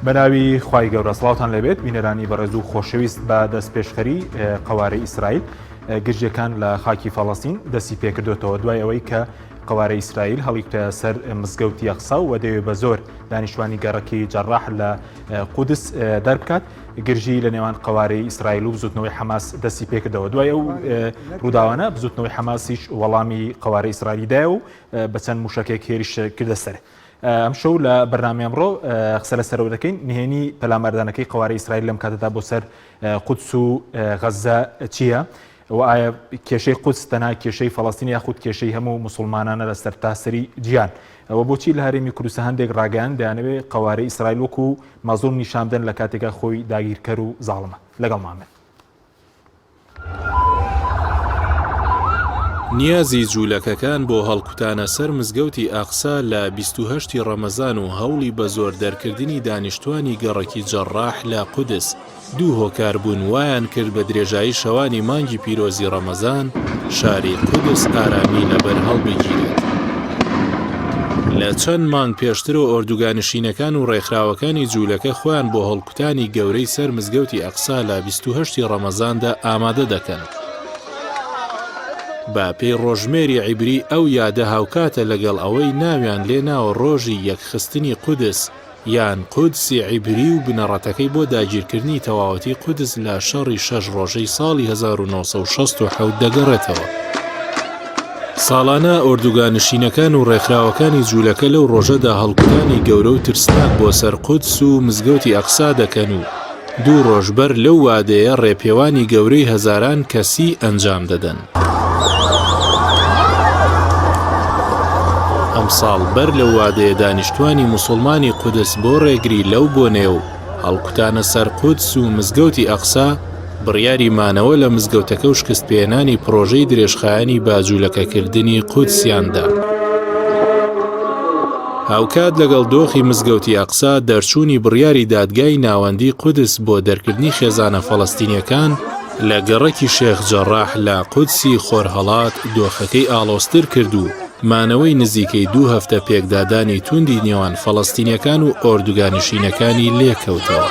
بەناوی خوای گەورە سڵاوتان لێبێت بینەرانی بەڕێز و خۆشەویست بە دەست پێشخەری قەوارەی ئیسرائیل گرژیەکان لە خاکی فەڵەستین دەستی پێکردوتەوە دوای ئەوەی کە قەوارەی ئیسرائیل هەڵیکوتایە سەر مزگەوتی ئەقسا و دەیەوێت بە زۆر دانیشتوانی گەڕەکی جەراح لە قودس دەربکات گرژی لە نێوان قەوارەی ئیسرائیل و بزوتنەوەی حەماس دەستی پێکردەوە دوای ئەو ڕووداوانە بزوتنەوەی حەماسیش وەڵامی قەوارەی ئیسرائیلی دایە و بە چەند موشەکێک هێرش کردە سەر. ئەمشەو لە بەرنامەی ئەمڕۆ قسە لەسەرەوە دەکەین نهێنی پەلاماردانەکەی قەوارەی ئیسرائیل لەم کاتەدا بۆ سەر قودس و غەززە چییە؟ و ئایا کێشەی قودس تەنها کێشەی فەڵەستین یاخود کێشەی هەموو موسڵمانانە لە سەرتاسەری جیهان؟ ئەوە بۆچی لە هەرێمی کوردستان هەندێک ڕاگەیان دەیانەوێ قەوارەی ئیسرائیل وەکو مەزڵوم نیشان بدەن لە کاتێکا خۆی داگیرکەر و زاڵمە؟ لەگەڵمان بن. نیازی جوولەکەکان بۆ هەڵکوتانە سەر مزگەوتی ئەقسا لە 28 ی ڕەمەزان و هەوڵی بەزۆر دەرکردنی دانیشتوانی گەڕەکی جەڕاح لە قودس، دوو هۆکار بوون وایان کرد بە درێژایی شەوانی مانگی پیرۆزی ڕەمەزان شاری قودس ئارامی لەبەر هەڵبگیرێت. لە چەند مانگ پێشترەوە ئۆردوگانشینەکان و ڕێکخراوەکانی جوولەکە خۆیان بۆ هەڵکوتانی گەورەی سەر مزگەوتی ئەقسا لە 28 ی ڕەمەزاندا ئامادە دەکەن. بە پێی ڕۆژمێری عیبری ئەو یادە هاوکاتە لەگەڵ ئەوەی ناویان لێ ناوە ڕۆژی یەکخستنی قودس، یان قودسی عیبری و بنەڕەتەکەی بۆ داگیرکردنی تەواوەتی قودس لە شەڕی شەش ڕۆژەی ساڵی 1967 دەگەڕێتەوە. ساڵانە ئۆردوگانشینەکان و ڕێکخراوەکانی جوولەکە لەو ڕۆژەدا هەڵکوتانی گەورە و ترسناک بۆ سەر قودس و مزگەوتی ئەقسا دەکەن و دوو ڕۆژ بەر لەو وادەیە ڕێپێوانی گەورەی هەزاران کەسی ئەنجام دەدەن. ئەمساڵ بەر لەو وادەیە دانیشتوانی موسوڵمانی قودس بۆ ڕێگری لەو بۆنەیە و هەڵکوتانە سەر قودس و مزگەوتی ئەقسا، بڕیاری مانەوە لە مزگەوتەکە و شکستپێهێنانی پڕۆژەی درێژخایەنی باجوولەکەکردنی قودسیان دا. هاوکات لەگەڵ دۆخی مزگەوتی ئەقسا، دەرچوونی بڕیاری دادگای ناوەندی قودس بۆ دەرکردنی خێزانە فەڵەستینییەکان لە گەڕەکی شێخ جەڕاح لە قودسی خۆرهەڵات دۆخەکەی ئاڵۆزتر کرد و مانەوەی نزیکەی دوو هەفتە پێکدادانی توندی نێوان فەڵەستینیەکان و ئۆردوگانشینەکانی لێکەوتەوە.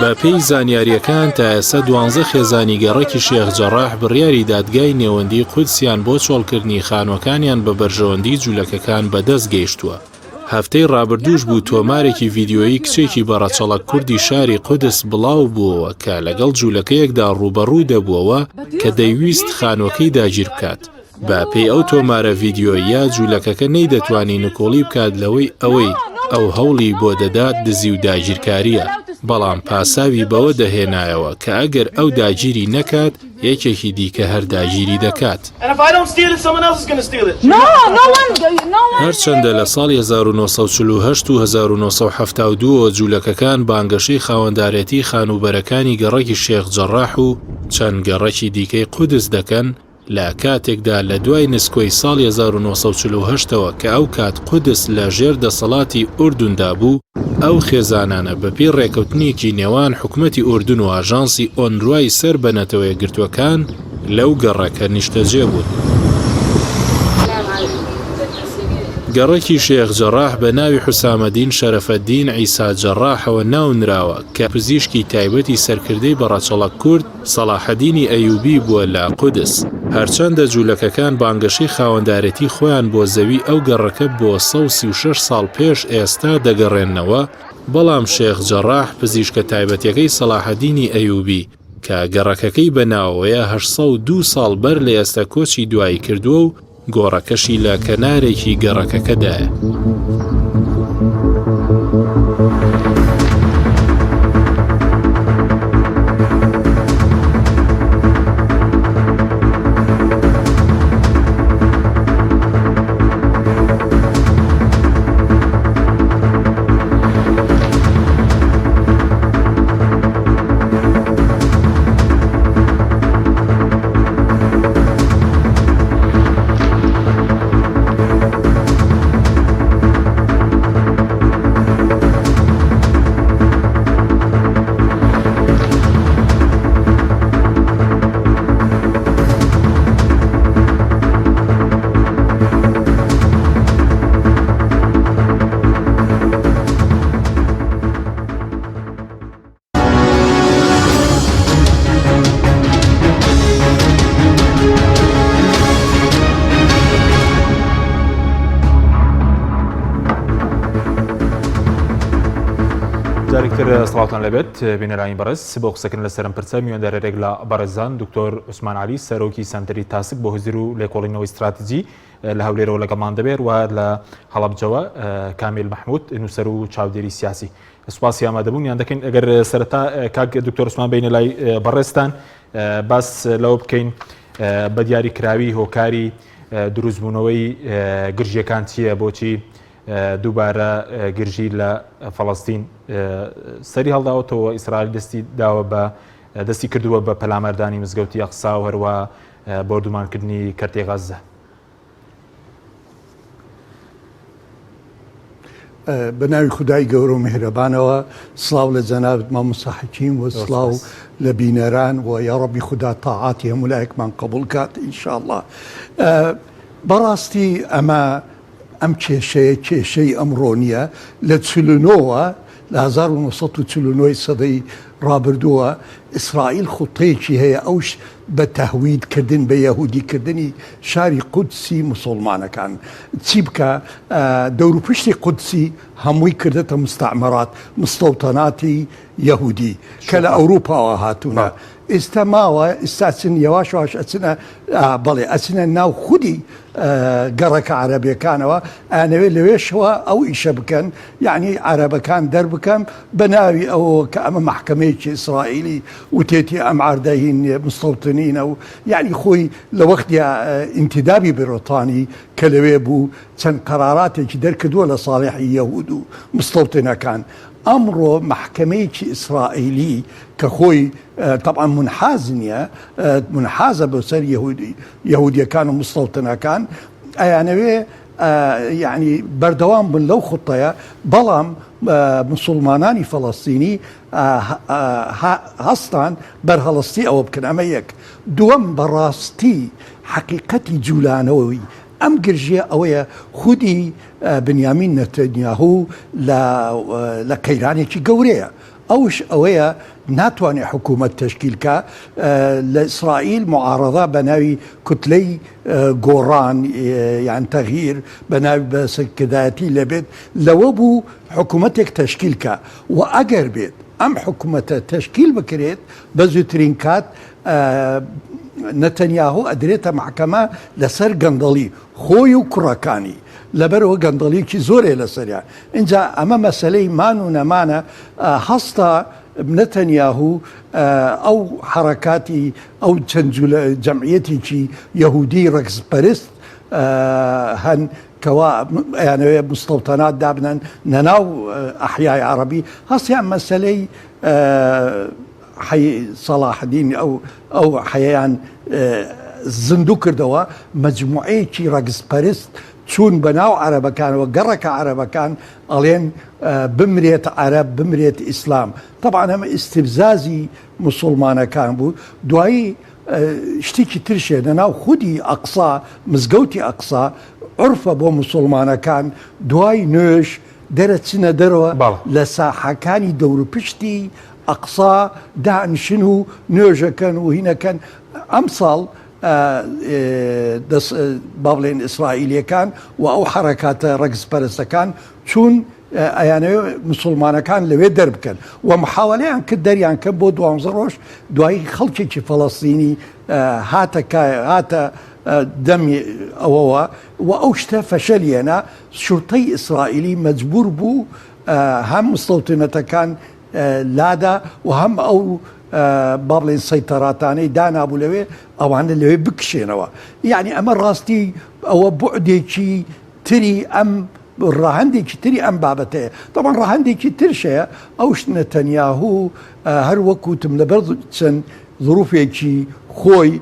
بە پێی زانیارییەکان تا ئێستا دوانزە خێزانی گەڕەکی شێخ جەڕاح بڕیاری دادگای نێوەندی قودسیان بۆ چۆڵکردنی خانووەکانیان بە بەرژەوەندی جولەکەکان بەدەست گەیشتووە. هەفتەی ڕابردووش بوو تۆمارێکی ڤیدیۆیی کچێکی بە ڕەچەڵەک کوردی شاری قودس بڵاو بووەوە کە لەگەڵ جوولەکەیەکدا ڕووبەڕوو دەبووەوە کە دەیویست خانووەکەی داگیر بکات. بە پێی ئەو تۆمارە ڤیدیۆییە جوولەکەکە نەیدەتوانی نکۆڵی بکات لەوەی ئەوەی ئەو هەوڵی بۆ دەدات دزی و داگیرکارییە، بەڵام پاساوی بەوە دەهێنایەوە کە ئەگەر ئەو داگیری نەکات یەکێکی دیکە هەر داگیری دەکات. هەرچەندە لە ساڵی 1948 و 1972 ەوە جوولەکەکان بانگەشەی خاوەندارێتی خانووبەرەکانی گەڕەکی شێخ جەڕاح و چەند گەڕەکی دیکەی قودس دەکەن، لە کاتێکدا لە دوای نسکۆی ساڵی 1948 ەوە کە ئەو کات قودس لە ژێر دەسەڵاتی ئوردوندا بوو، ئەو خێزانانە بەپێی ڕێکەوتنێکی نێوان حکومەتی ئوردون و ئاژانسی ئۆنروای سەر بە نەتەوەیەکگرتووەکان لەو گەڕەکە نیشتەجێ بوون. گەڕەکی شێخ جەڕاح بە ناوی حوسامەدین شەرەفەدین عیسا جەڕاحەوە ناونراوە کە پزیشکی تایبەتی سەرکردەی بەڕەچەڵەک کورد سەڵاحەدینی ئەیوبی بووە لە قودس. هەرچەندە جوولەکەکان بانگەشەی خاوەندارێتی خۆیان بۆ زەوی ئەو گەڕەکە بۆ 136 ساڵ پێش ئێستا دەگەڕێننەوە، بەڵام شێخ جەڕاح پزیشکە تایبەتیەکەی سەڵاحەدینی ئەیوبی کە گەڕەکەکەی بە ناوەوەیە 802 ساڵ بەر لە ئێستا کۆچی دوایی کردووە و گۆڕەکەشی لە کەنارێکی گەڕەکەکەدایە. جارێکتر سڵاوتان لەبێت بینەرانی بەڕێز بۆ قسەکردن لەسەر ئەم پرسە میواندارێک لە بەڕێزان دکتۆر عوسمان علی سەرۆکی سەنتەری تاسک بۆ هزر و لێکۆڵینەوەی ستراتیجی لە هەولێرەوە لەگەڵمان دەبێت و لە هەڵەبجەوە کامیل مححمود نووسەر و چاودێری سیاسی سوپاسی ئامادەبوونیان دەکەین ئەگەر سەرەتا کاک دکتۆر عوسمان بینە لای بەڕێزتان باس لەوە بکەین بە دیاری کراوی هۆکاری دروستبوونەوەی گرژیەکان چییە بۆچی دووبارە گرژی لە فەڵەستین سەری هەڵداوەتەوە ئیسرائیل دەستی داوە بە دەستی کردووە بە پەلاماردانی مزگەوتی ئەقسا و هەروە بۆردومانکردنی کەرتی غەززە. بە ناوی خودای گەورە و میهرەبانەوە سڵاو لە جەنابت مامۆستا حەکیم و سڵاو لە بینەران و یاڕەبی خودا تاعاتی هەموو لایەکمان قبوڵ کات ئینشاءاللە بەڕاستی ئەمە ئەم کێشەیە کێشەی ئەمڕۆ نییە، لە 49 وە، لە 1949 ی سەدەی ڕابردووە ئیسرائیل خوتەیەکی هەیە ئەوش بە تەهوید کردن بە یەهودی کردنی شاری قودسی موسوڵمانەکان چی بکا دەوروپشتی قودسی هەمووی کردەتە مستعمرات مستەوتەناتی یەهودی کە لە ئەوروپاوە هاتوونە ئیستا ماوە ئیستا ئەچن یەواش واش ئەچنە بەڵێ ئەچنە ناو خودی گەڕەکە عەرەبیەکانەوە ئەیانەوێت لەوێشەوە ئەو ئیشە بکەن یعنی عەرەبەکان دەربکەن بە ناوی ئەوەوە کە ئەمە مەحکەمەیەکی ئیسرائیلی وتێتی ئەم عەردە هین مستەوتنینە و یعنی خۆی لە وەختیا ئینتیدابی بەرۆتانی کە لەوێ بوو چەند قەراراتێکی دەرکردووە لە ساڵحی یەهود و مستەوتنەکان ئەمڕۆ مەحکەمەیەکی ئیسرائیلی کە خۆی تەبعەن مونحاز نییە، مونحازە بۆ سەر یەهودی یەهودیەکان و مستەوتنەکان، ئەیانەوێ یعنی بەردەوام بن لەو خوتەیە، بەڵام مسوڵمانانی فەڵەستینی هەستان بەرهەڵستی ئەوە بکەن، ئەمە یەک. دووەم بەڕاستی حەقیقەتی جولانەوەی ئەم گرژیە ئەوەیە خودی بنیامین نەتەنیاهو لە لە قەیرانێکی گەورەیە ئەوش ئەوەیە ناتوانێت حکوومەت تەشکیل کا لە ئیسرائیل معارەزە بە ناوی کوتلەی گۆڕان یان تەغییر بە ناوی بە سەرکردایەتی لەبێت لەوە بوو حکوومەتێک تەشکیل کا و ئەگەر بێت ئەم حکوومەتە تەشکیل بکرێت بە زووترین کات نەتەنیاهۆ ئەدرێتە مەحکەمە لەسەر گەندەڵی خۆی و کوڕەکانی لەبەرئەوە گەندەڵیەکی زۆرێ لەسەریان ئینجا ئەمە مەسەلەی مان و نەمانە هەستا نەتەنیاهو ئەو حەڕەکاتی ئەو چەند جەمعیەتێکی یەهودی ڕەگزپەرست هەن کەوا ئەیانەوێ مستەوتەنات دابنەن نەناو ئەحیای عەڕەبی هەستیان مەسەلەی حەی سەڵاحەدین ئەو ئەو حەیەیان زیندوو کردەوە، مەجموعەیەکی ڕەگزپەرست چوون بە ناو عەرەبەکانەوە، گەڕەکە عەرەبەکان ئەڵێن بمرێت عەرەب بمرێت ئیسلام، تەبعەن ئەمە ئیستفزازی موسوڵمانەکان بوو، دوایی شتێکی ترش هەیە لەناو خودی ئەقسا، مزگەوتی ئەقسا عورفە بۆ موسوڵمانەکان دوای نوێژ دەرەچنە دەرەوە لە ساحەکانی دەوروپشتی ئەقسا دانیشن و نوێژەکەن و هینەکەن ئەمساڵ با بڵێن ئیسرائیلیەکان و ئەو حەرەکاتە ڕەگزپەرستەکان چوون ئەیانەوێ مسلمانەکان لەوێ دەربکەن و محاولەیان کرد دەریان کە بۆ دوانزە ڕۆژ دوایی خەڵکێکی فەڵەستینی هاتە هاتە دەمی ئەوەوە و ئەو شتە فەشەلیەنا شورتەی ئیسرائیلی مەجبور بوو هەم مستەوتنەتەکان لادا و هەم ئەو با بڵێن سەیتەراتانەی دانابوو لەوێ ئەوانە لەوێ بکشێنەوە یعنی ئەمە ڕاستی ئەوە بوعدێکی تری ئەم ڕەهەندێکی تری ئەم بابەتەیە تەبعەن ڕەهەندێکی ترشەیە ئەوش نەتەنیاهو هەر وەکوتم لەبەر چەند ظروفێکی خۆی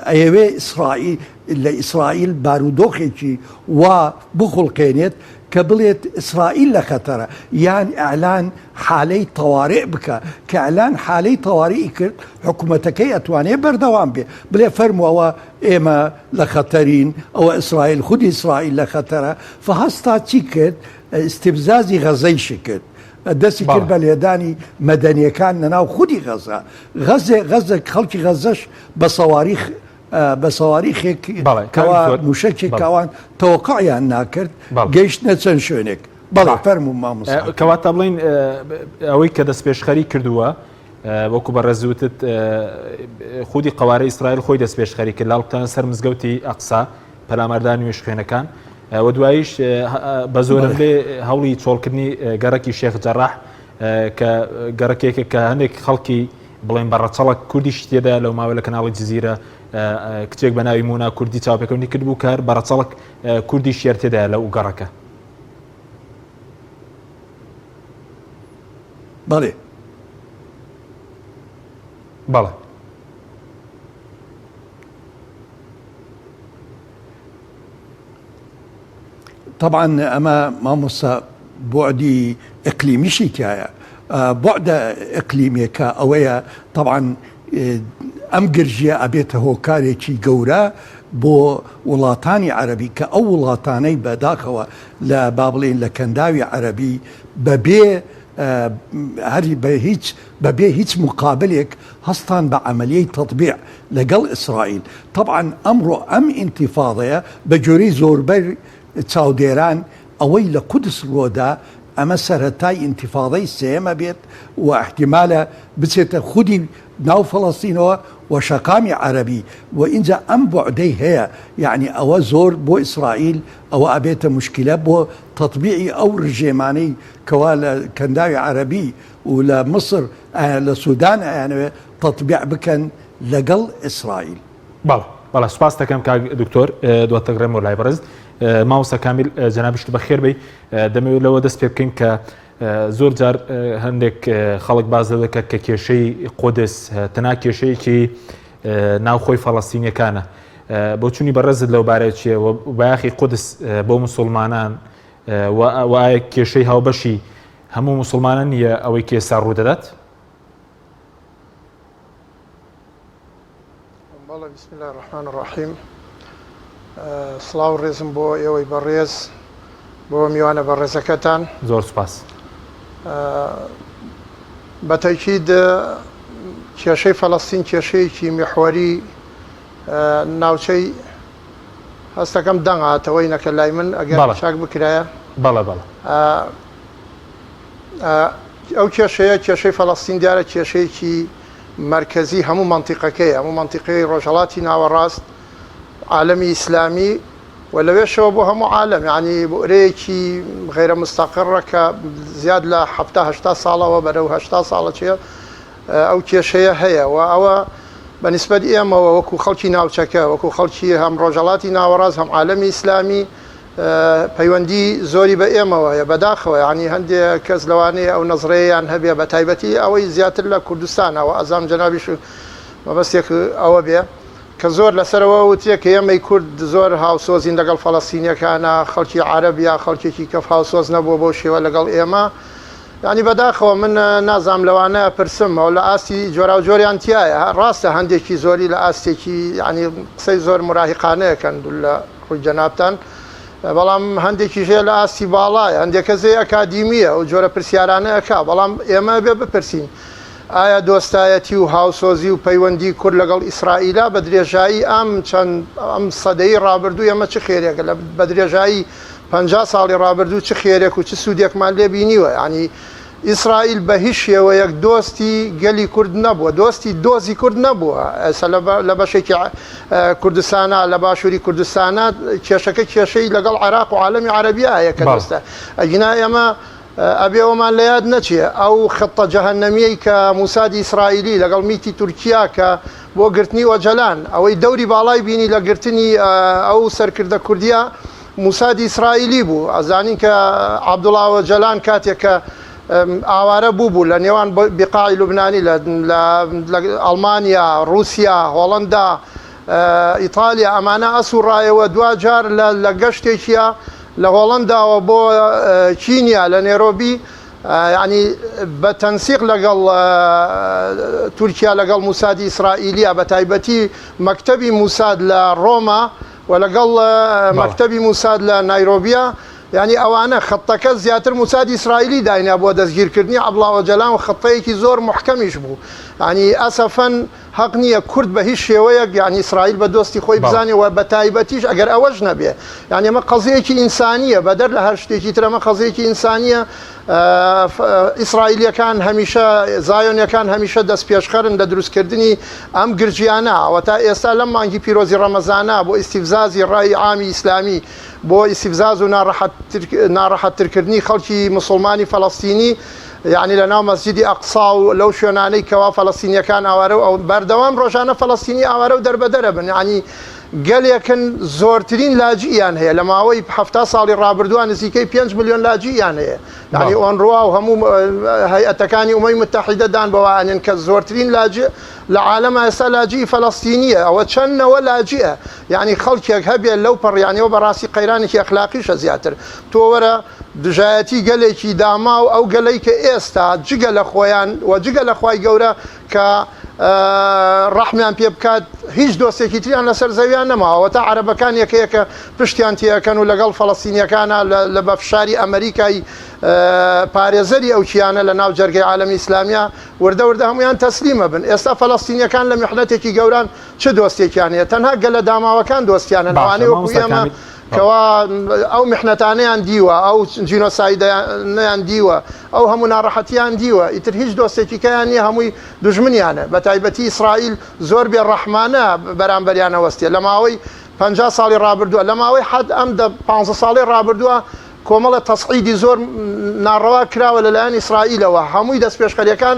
ئەیەوێ ئیسرائیل لە ئیسرائیل بارودۆخێکی وا بخوڵقێنێت کە بڵێت ئیسرائیل لە خەتەرە یان ئیعلان حالەی تەوارئ بکا کە ئیعلان حالەی تەوارئی کرد حکومەتەکەی ئەتوانێ بەردەوام بێ بڵێ فەرموو ئەوە ئێمە لە خەتەرین ئەوە ئیسرائیل خودی ئیسرائیل لە خەتەرە فهەستا چی کرد ئیستفزازی غەزەیشی کرد دەستی کرد بە لێدانی مەدەنیەکان لەناو خودی غەزە غەزێ غەزە خەڵکی غەزەش بە سەواریخ بە سەواریخێک کەوا موشەکێک کاوان تەوەقعیان ناکرد گەیشتنە چەند شوێنێک. بەڵێ فەرموو مامۆستا. کەواتە بڵێین ئەوەی کە دەستپێشخەری کردووە وەکو بەڕێز وتت خودی قەوارەی ئیسرائیل خۆی دەستپێشخەری کرد لاڵکتان سەر مزگەوتی ئەقسا پەلاماردانی نوێژخوێنەکان و دواییش بە زۆرم لێ هەوڵی چۆڵکردنی گەڕەکی شێخ جەراح کە گەڕەکێکە کە هەندێک خەڵکی بڵێن بە ڕەچەڵک کوردیش تێدا لەو ماوە لە کەناڵی جززیرە کچێک بە ناوی مونا کوردی چاوپێکەوتنی کردبوو کار بە ڕەچەڵک کوردی شێر تێدایە لەو گەڕەکە. بەڵێ. بەڵێ. تەبعەن ئەمە مامۆستا بوعدی ئیقلیمیشی تایە بوعدە ئیقلیمیەکە ئەوەیە تەبعەن ئەم گرژیە ئەبێتە هۆکارێکی گەورە بۆ وڵاتانی عەرەبی کە ئەو وڵاتانەی بەداخەوە لە با بڵێین لە کەنداوی عەرەبی بەبێ هەر بە هیچ بەبێ هیچ مقابلێک هەستان بە عەمەلیەی تەتبیع لەگەڵ ئیسرائیل تەبعەن ئەمڕۆ ئەم ئینتیفاضەیە بە گوێرەی زۆربەی چاودێران ئەوەی لە قودس ڕوودا ئەمە سەرەتای ئینتیفاضەی سێیەم ئەبێت و ئیحتیمالە بچێتە خودی ناو فەڵەستینەوە و شەقامی عەرەبی و ئینجا ئەم بوعدەی هەیە یەعنی ئەوە زۆر بۆ ئیسرائیل ئەوە ئەبێتە موشکیلە بۆ تەتبیعی ئەو ڕژێمانەی کەوا لە کەنداوی عەرەبی و لە میسر لە سودان ئەیانەوێت تەتبیع بکەن لەگەڵ ئیسرائیل. بەڵێ بەڵێ سوپاست دەکەم کاک دکتۆر دواتر دەگەڕێمەوە لای بەڕێزت مامۆستا کامیل جەنابیشت بەخێر بێی دەمەوێت لەوە دەست پێ بکەین کە زۆر جار هەندێک خەڵک باز لەوە دەکات کە کێشەی قودس تەنها کێشەیەکی ناوخۆی فەڵەستینیەکانە بۆچوونی بەڕێزت لەو بارەیە چییە و بایەخی قودس بۆ مسلمانان و ئایا کێشەی هاوبەشی هەموو مسلمانان نییە ئەوەی کە ئێستا ڕوودەدات؟ بەڵێ بسم اللە الرحمن الرحیم سڵاو ڕێزم بۆ ئێوەی بەڕێز بۆ میوانە بەڕێزەکەتان زۆر سپاس بە تەکید کێشەی فەلەستین کێشەیەکی میحوەری ناوچەی هەستەکەم دەنگ هاتەوەی نەکە لای من ئەگەر چاک بکرایە بەڵێ بەڵێ ئەو کێشەیە کێشەی فەلەستین دیارە کێشەیەکی مەرکەزی هەموو مەنتیقەکەیە، هەموو مەنتیقەی ڕۆژهەڵاتی ناوەڕاست، عالەمی ئیسلامی و لەوێشەوە بۆ هەموو عالەم، یانی بوئرەیەکی غەیرە مستەقڕە کە زیاد لە حەفتا هەشتا ساڵەوە بەرەو هەشتا ساڵە چێ ئەو کێشەیە هەیە و ئەوە بە نیسبەت ئێمەوە وەکوو خەڵکی ناوچەکە، وەکوو خەڵکی هەم ڕۆژهەڵاتی ناوەڕاست هەم عالەمی ئیسلامی پەیوەندی زۆری بە ئێمەوە هەیە بەداخەوە یانی هەندێ کەس لەوانەیە ئەو نەزڕەیەیان هەبێ بە تایبەتی ئەوەی زیاتر لە کوردستانەوە ئەزام جەنابیش مەبەستێک ئەوە بێ کە زۆر لەسەرەوە وترێ کە ئێمەی کورد زۆر هاوسۆزین لەگەڵ فەڵەستینیەکانە خەڵکی عەرەب یا خەڵکێکی کەف هاوسۆز نەبووە بەو شێوە لەگەڵ ئێمە یانی بەداخەوە من نازانم لەوانە پرسم ئەو لە ئاستی جۆراوجۆریان تایە ڕاستە هەندێکی زۆری لە ئاستێکی ینی قسەی زۆر مراهقانەیەکەن لە ڕووی جەنابتان بەڵام هەندێکیش هەیە لە ئاستی باڵایە هەندێک کەس هەیە ئەکادیمیە ئەو جۆرە پرسیارانە ئەکا بەڵام ئێمە بێ بپرسین ئایا دۆستایەتی و هاوسۆزی و پەیوەندی کورد لەگەڵ ئیسرائیلا بە درێژایی ئەم چەند ئەم سەدەی ڕابردوو ئێمە چ خێرێکە لە بە درێژایی 50 ساڵی ڕابردوو چ خێرێک و چ سوودێکمان لێ بینیوە یعنی ئیسرائیل بە هیچ شێوەیەک دۆستی گەلی کورد نەبووە، دۆستی دۆزی کورد نەبووە، ئێستا لە بەشێکی کوردستانا، لە باشووری کوردستانا کێشەکە کێشەی لەگەڵ عێراق و عالەمی عەرەبیا هەیە کە دۆستە، ئەگینا ئێمە ئەبێ ئەوەمان لە یاد نەچێ ئەو خطە جەهەنەمیەی کە موسادی ئیسرائیلی لەگەڵ میتی تورکیا کە بۆ گرتنی ئۆجەلان ئەوەی دەوری باڵای بینی لە گرتنی ئەو سەرکردە کوردیە موسادی ئیسرائیلی بوو، ئەزانین کە عەبدوڵا ئۆجەلان کاتێک کە ئاوارە بوو بوو لە نێوان بیقاعی لوبنانی لە ئەڵمانیا، ڕووسیا، هۆڵەندا، ئیتالیا ئەمانە ئەسوڕایەوە دواجار لە گەشتێکیا لە هۆڵەنداوە بۆ کینیا لە نێرۆبی یانی بە تەنسیق لەگەڵ تورکیا لەگەڵ موسادی ئیسرائیلیا بە تایبەتی مەکتەبی موساد لە ڕۆما و لەگەڵ مەکتەبی موساد لە نایرۆبیا. یانی ئەوانە خەتەکە زیاتر موسادی ئیسرائیلی داینا بۆ دەستگیرکردنی عەبدوڵا ئۆجەلان و خەتەیەکی زۆر موحکەمیش بوو یانی ئەسەفەن هەق نییە کورد بە هیچ شێوەیەک یانی ئیسرائیل بە دۆستی خۆی بزانێ و بە تایبەتیش ئەگەر ئەوەش نەبێ یانی ئەمە قەزیەکی ئینسانییە بەدەر لە هەر شتێکی تر ئەمە قەزیەکی ئینسانییە ئیسرائیلیەکان هەمیشە زایۆنیەکان هەمیشە دەستپێشخەرن لە دروستکردنی ئەم گرژیانە ئەوەتا ئێستا لەم مانگی پیرۆزی ڕەمەزانە بۆ ئیستیفزازی ڕای عامی ئیسلامی بۆ ئیستیفزاز و ناڕەحەتترکردنی خەڵکی موسڵمانی فەلەستینی یعنی لە ناو مەسجدی ئەقسا و لەو شوێنانەی کەوا فەلەستینیەکان ئاوارە و بەردەوام ڕۆژانە فەلەستینی ئاوارە و دەربەدەرە بن یعنی گەلێکن زۆرترین لاجئیان هەیە لە ماوەی 70 ساڵی ڕابردووە نزیکەی 5 ملیۆن لاجئیان هەیە یعنی ئۆنروا و هەموو هەیئەتەکانی ئومەی متحیدە دان بەوە ئەنێن کە زۆرترین لاجئ لە عالەما ئێستا لاجئی فەلەستینیە ئەوە چەند نەوە لاجئە یعنی خەڵکێک هەبێ لەو پەڕیانەوە بەڕاستی قەیرانێکی ئەخلاقیشە زیاتر تۆ وەرە دژایەتی گەلێکی داماو ئەو گەلەی کە ئێستا جگە لە خۆیان و جگە لە خوای گەورە کە ڕەحمیان پێ بکات هیچ دۆستێکی تریان لەسەر زەویان نەماوە تا عەرەبەکان یەکە یەکە پشتیان تێەکەن و لەگەڵ فەڵەستینیەکانە لە بە فشاری ئەمریکای پارێزەری ئەو کیانە لە ناو جەرگەی عالەمی ئیسلامیە وردە وردە هەموویان تەسلیمە بن ئێستا فەلەستینیەکان لە میحنەتێکی گەوران چ دۆستێکیان هەیە تەنها گەلە داماوەکان دۆستیانن ئەوانەی وەکو ئێمە کەوا ئەو میحنەتانەیان دیوە ئەو جینۆسایدانەیان دیوە ئەو هەموو ناڕەحەتیان دیوە ئیتر هیچ دۆستێکی کەیان نییە هەمووی دوژمنیانە بە تایبەتی ئیسرائیل زۆر بێ ڕەحمانە بەرامبەریانە وەستێ لە ماوەی 50 ساڵی ڕابردووە لە ماوەی حەد ئەم دە 15 ساڵی ڕابردووە کۆمەڵە تەسعیدی زۆر ناڕەوا کراوە لەلایەن ئیسرائیلەوە، هەمووی دەستپێشخەرییەکان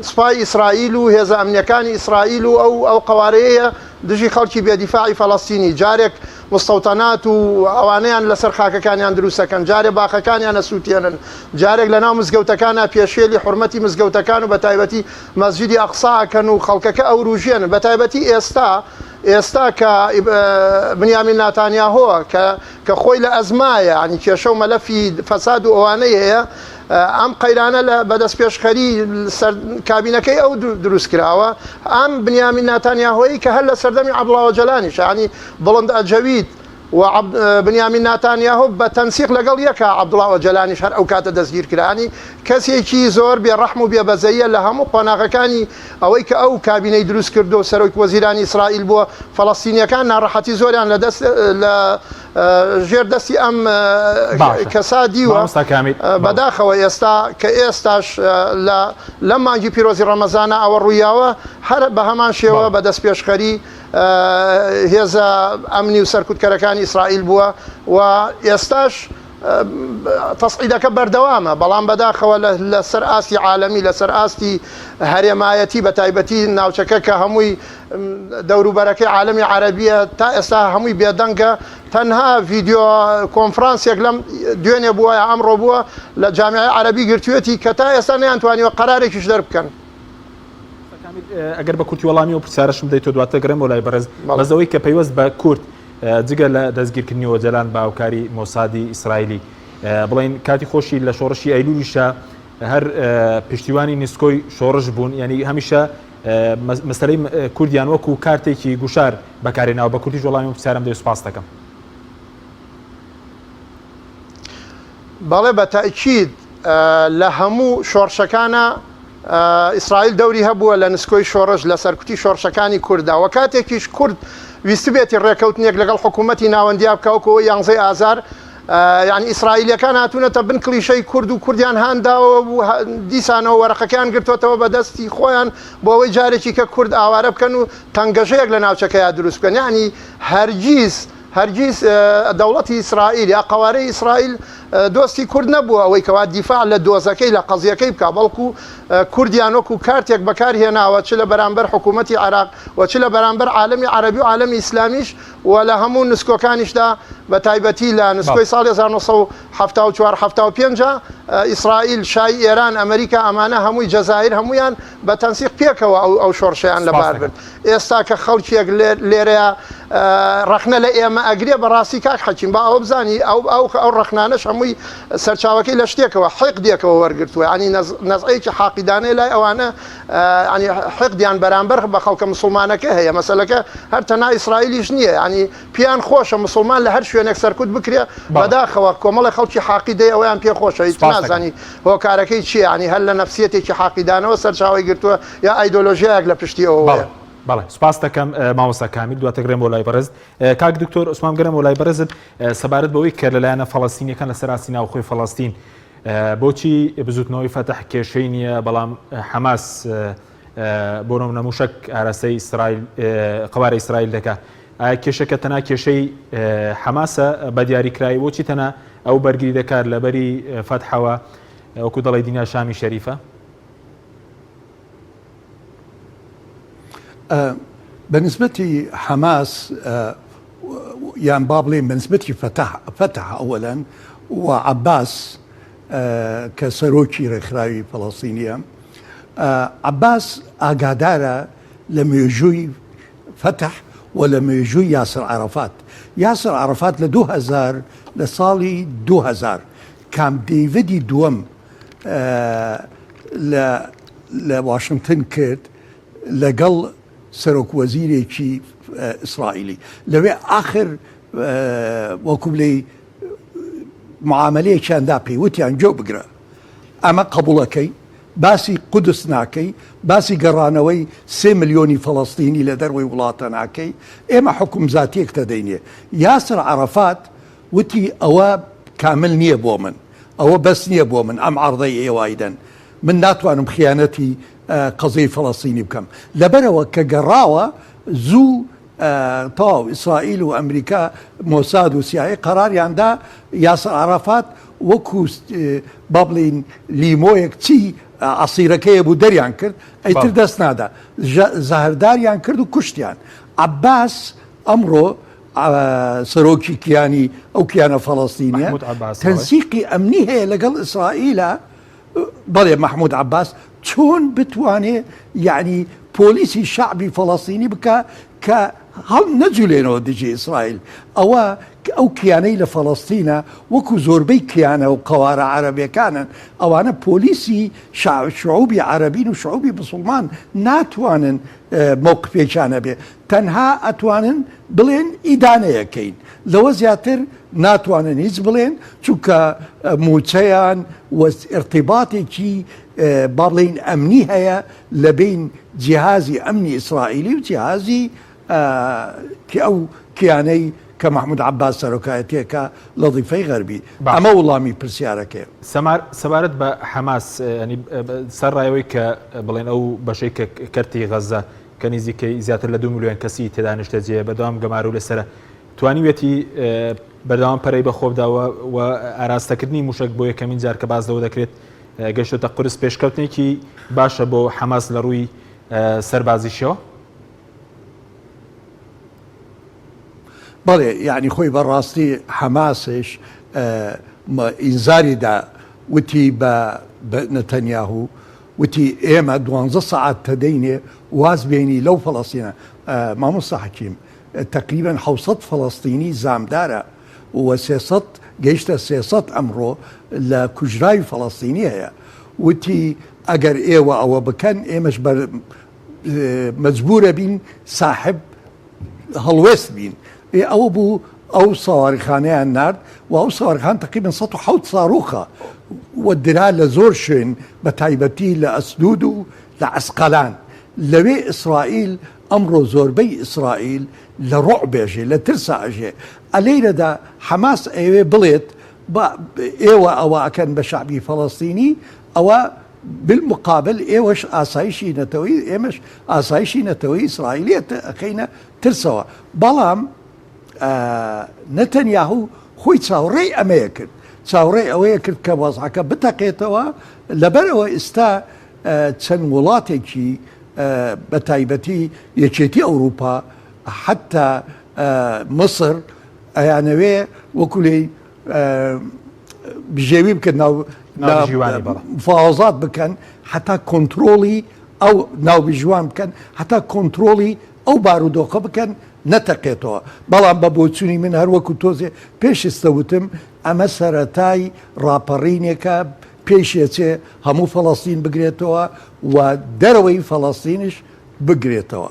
سوپای ئیسرائیل و هێزە ئەمنییەکانی ئیسرائیل و ئەو ئەو قەوارەیەیە دژی خەڵکی بێدیفاعی فەلەستینی، جارێک مستەوتەنات و ئەوانەیان لەسەر خاکەکانیان دروست ئەکەن، جارێ باخەکانیان ئەسووتێنن، جارێک لەناو مزگەوتەکانا پێشێلی حورمەتی مزگەوتەکان و بەتایبەتی مەسجیدی ئەقسا ئەکەن و خەڵکەکە ئەوروژێنن، بەتایبەتی ئێستا ئێستا کە بنیامین ناتانیاهۆ کە کە خۆی لە ئەزمایە یانی کێشە و مەلەفی فەساد و ئەوانەی هەیە ئەم قەیرانە لە بەدەستپێشخەری سەر کابینەکەی ئەو دروست کراوە ئەم بنیامین ناتانیاهۆیی کە هەر لە سەردەمی عەبدوڵا ئۆجەلانیش یانی بڵند ئەجەوید و بنیامین ناتانیاهۆ بە تەنسیق لەگەڵ یەکە عەبدوڵا ئۆجەلانیش هەر ئەو کاتە دەستگیر کرانی کەسێکی زۆر بێڕەحم و بێبەزەیە لە هەموو قۆناغەکانی ئەوەی کە ئەو کابینەی دروست کردو و سەرۆک وەزیرانی ئیسرائیل بووە، فەڵەستینییەکان ناڕەحەتی زۆریان لە دەست لە ژێر دەستی ئەم باشە کەسا دیوە. مامۆستا کامیل بەڵێ. بەداخەوە ئێستا کە ئێستاش لە لەم مانگی پیرۆزی ڕەمەزانە ئەوە ڕوویاوە هەر بە هەمان شێوە بەڵێ. بە دەستپێشخەری هێزە ئەمنی و سەرکوتکەرەکانی ئیسرائیل بووە و ئێستاش تەسعیدەکە بەردەوامە، بەڵام بەداخەوە لەسەر ئاستی عالەمی، لەسەر ئاستی هەرێمایەتی بە تایبەتی ناوچەکە کە هەمووی دەوروبەرەکەی عالەمی عەرەبیە تا ئێستا هەمووی بێدەنگە، تەنها ڤیدیۆ کۆنفرانسێک لەم دوێنێ بووە یا ئەمڕۆ بووە لە جامیعەی عەرەبی گرتوێتی کە تا ئێستا نەیانتوانیوە قەرارێکیش دەربکەن. ئەگەر بە کورتی وەڵامی ئەو پرسیارەشم بدەیتەوە دواتر گەڕێمەوە لای بەڕێز بەس ئەوەی کە پەیوەست بە کورد جگە لە دەستگیرکردنی ئۆجەلان بە هاوکاری مۆسادی ئیسرائیلی بڵین کاتی خۆشی لە شۆڕشی ئەیلولیشە هەر پشتیوانی نسکۆی شۆڕش بوون ینی هەمیشە مەسەلەی کوردیان وەکو کارتێکی گوشار بەکارێناوە بە کورتی وەڵامی پرسیارم دەی سوپاس دەکەم. بەڵێ بە تەئکید لە هەموو شۆڕشەکانە ئیسرائیل دەوری هەبووە لە نسکۆی شۆڕش، لە سەرکوتی شۆڕشەکانی کورددا و کاتێکیش کورد ویستبێتی ڕێکەوتنێک لەگەڵ حکوومەتی ناوەندیا بکا وەکو ئەوەی یانزەی ئازار یانی ئیسرائیلیەکان هاتوونەتە بن کڵیشەی کورد و کوردیان هان داوە و دیسانەوە وەرەقەکەیان گرتووەتەوە بە دەستی خۆیان بۆ ئەوەی جارێکی کە کورد ئاوارە بکەن و تەنگەژەیەک لە ناوچەکەیا دروست بکەن یانی هەرگیز هەرگیز دەوڵەتی ئیسرائیل یا قەوارەی ئیسرائیل دۆستی کورد نەبووە ئەوەی کەوا دیفاع لە دۆزەکەی لە قەزیەکەی بکا بەڵکو کوردیان وەکو کارتێک بەکار هێناوە چ لە بەرامبەر حکوومەتی عێراق و چ لە بەرامبەر عالەمی عەرەبی و عالەمی ئیسلامیش و لە هەموو نسکۆکانیشدا بە تایبەتی لە نسکۆی ساڵی 1974 75 ئیسرائیل شای ئێران ئەمریکا ئەمانە هەمووی جەزائیر هەمویان بە تەنسیق پێکەوە ئەو ئەو شۆڕشیان لەبار برد. ئێستا کە خەڵکێک لێرەیا. ڕەخنە لە ئێمە ئەگرێ بەڕاستی کاک حەکیم با ئەوە بزانی ئەو ئەو ئەو ڕەخنانەش هەمووی سەرچاوەکەی لە شتێکەوە حیقدێکەوە وەرگرتووە یانی نەزعێکی حاقیدانەیە لای ئەوانە ینی حیقدیان بەرامبەر بە خەڵکە مسوڵمانەکە هەیە مەسەلەکە هەر تەنها ئیسرائیلیش نییە ینی پێیان خۆشە مسوڵمان لە هەر شوێنێک سەرکوت بکرێ بەداخەوە کۆمەڵی خەڵکی حاقیدەی ئەویان پێ خۆشە هیچ نازانی هۆکارەکەی چییە ینی هەر لە نەفسیەتێکی حاقیدانەوە سەرچاوەی گرتووە یا ئایدۆلۆژیایەک لە پشتی ئەوەیە. بەڵێ سوپاست دەکەم مامۆستا کامیل دواتر گەڕێم بۆ لای بەڕێزت کاک دکتۆر عوسمان گەرم بۆ لای بەڕێزت سەبارەت بەوەی کە لەلایەنە فەڵەستینیەکان لەسەر ئاستی ناوخۆی فەڵەستین بۆچی بزوتنەوەی فەتح کێشەی نییە بەڵام حەماس بۆ نمونە موشک ئاراستەی ئیسرائیل قوارە ئیسرائیل دەکا ئایا کێشەکە تەنها کێشەی حەماسە بە دیاریکرایی بۆچی تەنها ئەو بەرگری دەکات لەبەری فەتحەوە وەکو دەڵێ دینا شامی شەریفە؟ بە نسبەتی حەماس یان با بڵێین بە نسبەتی فەتح فەتح ئەوەلەن و عەباس کە سەرۆکی ڕێکخراوی فەڵەستینیە عەباس ئاگادارە لە مێژووی فەتح و لە مێژووی یاسر عەرەفات یاسر عەرەفات لە 2000 لە ساڵی 2000 کامپ دەیڤدی دووەم لە لە واشنتن کرد لەگەڵ سەرۆک وەزیرێکی ئیسرائیلی لەوێ ئاخر وەکو بلێی معاملەیەکیان دا پێی وتیان گوێ بگرە ئەمە قبوڵەکەی باسی قودس ناکەی باسی گەڕانەوەی سێ ملیۆنی فەڵەستینی لە دەروەی وڵاتە ناکەی ئێمە حکوم زاتیەک تەدەینێ یاسر عەرەفات وتی ئەوە کامل نییە بۆ من ئەوە بەس نییە بۆ من ئەم عەڕدەی ئێوە ئەیدەن من ناتوانم خیانەتی قەزیەی فەڵەستینی بکەم لەبەرئەوە کە گەڕاوە زوو تەواو ئیسرائیل و ئەمریکا مۆساد و سیای قەراریان دا یاسر عەرەفات وەکو با بڵێین لیمۆیەک چی عەسیرەکەیە بوو دەریان کرد ئەیتر دەست نادا زەهرداریان کرد و کوشتیان عەباس ئەمڕۆ سەرۆکی کیانی ئەو کیانە فەڵەستینیە تەنسیقی ئەمنی هەیە لەگەڵ ئیسرائیلە بەڵێ مەحمود عەباس چۆن بتوانێ یعنی پۆلیسی شعبی فەڵەستینی بکە کە هەڵ نەجولێنەوە دژی ئیسرائیل ئەوە ئەو کیانەی لە فەڵەستینە وەکو زۆربەی کیانە و قەوارە عەرەبەکانن ئەوانە پۆلیسی شعوبی عەرەبین و شعوبی مسلمان ناتوانن مەوقفێکیان هەبێ تەنها ئەتوانن بڵێن ئیدانەیەکەین لەوە زیاتر ناتوانن هیچ بڵێن چونکە موچەیان و ئرتیباتێکی با بڵێین ئەمنی هەیە لە بین جیهازی ئەمنی ئیسرائیلی و جیهازی ئەو کیانەی کە مەحمود عەباس سەرۆکایەتیەکە لە ضیفەی غەربی ئەمە وڵامی پرسیارەکەیە. سەبارەت بە حەماس ینی سەر ڕایەوەی کە بڵێن ئەو بەشەی کە کەرتی غەزە کە نزیکەی زیاتر لە 2 ملیۆن کەسی تێدا نیشتەجێیە بەردەوام گەمارو لەسەرە توانیویەتی بەردەوام پەرەی بە خۆ بدا و ئاراستەکردنی موشک بۆ یەکەمین جار کە باس لەوە دەکرێت گەشتۆتە قورس پێشکەوتنێکی باشە بۆ حەماس لە ڕووی سەربازیشەوە. بەڵێ یعنی خۆی بەڕاستی حەماسش ئینزاری دا وتی بە نەتەنیاهو وتی ئێمە دوانزە سەعات تەدەینێ واز بێنی لەو فەڵەستینە مامۆستا حەکیم تەقریبەن حەوسەد فەڵەستینی زامدارە و سێسەد گەیشتە سێسەد ئەمڕۆ لە کوژراوی فەڵەستینی هەیە وتی ئەگەر ئێوە ئەوە بکەن ئێمەش بەر مەجبورە بین ساحب هەڵوێست بین ئێ ئەوە بوو ئەو سەوارخانەیان نارد و ئەو سەوارخان تقریبا 107 ساروخە و درا لە زۆر شوێن بە تایبەتی لە ئەسدود و لە عەسقەلان لەوێ ئیسرائیل ئەمڕۆ زۆربەی ئیسرائیل لە ڕۆعبێژێ لە ترسا ئەژێ ئەلەیرەدا حەماس ئەیەوێ بڵێت با ئێوە ئەوە ئەکەن بە شەعبی فەڵەستینی ئەوە بالمقابل ئێوەش ئاسایشی نەتەوەی ئێمەش ئاسایشی نەتەوەی ئیسرائیلی ئەخەینە ترسەوە بەڵام نەتەنیاهو خۆی چاوەڕێی ئەمەیە کرد چاوەڕێی ئەوەیە کرد کە وەزعەکە بتەقێتەوە لەبەرەوە ئێستا چەند وڵاتێکی بە تایبەتی یەکێتی ئەوروپا حتا مصر ئەیانەوێ وەکو لێی بژێوی بکەن ناو مفاوەزات بکەن حتا کۆنتترۆڵی ئەو ناوبژوان بکەن حتا کۆنتترۆڵی ئەو بارودۆخە بکەن. نەتەقێتەوە بەڵام بە بۆچوونی من هەر وەکو تۆزێ پێش ئیستە وتم ئەمە سەرەتای ڕاپەڕینێکە پێیشێچێ هەموو فەڵەستین بگرێتەوە و دەرەوەی فەڵەستینیش بگرێتەوە.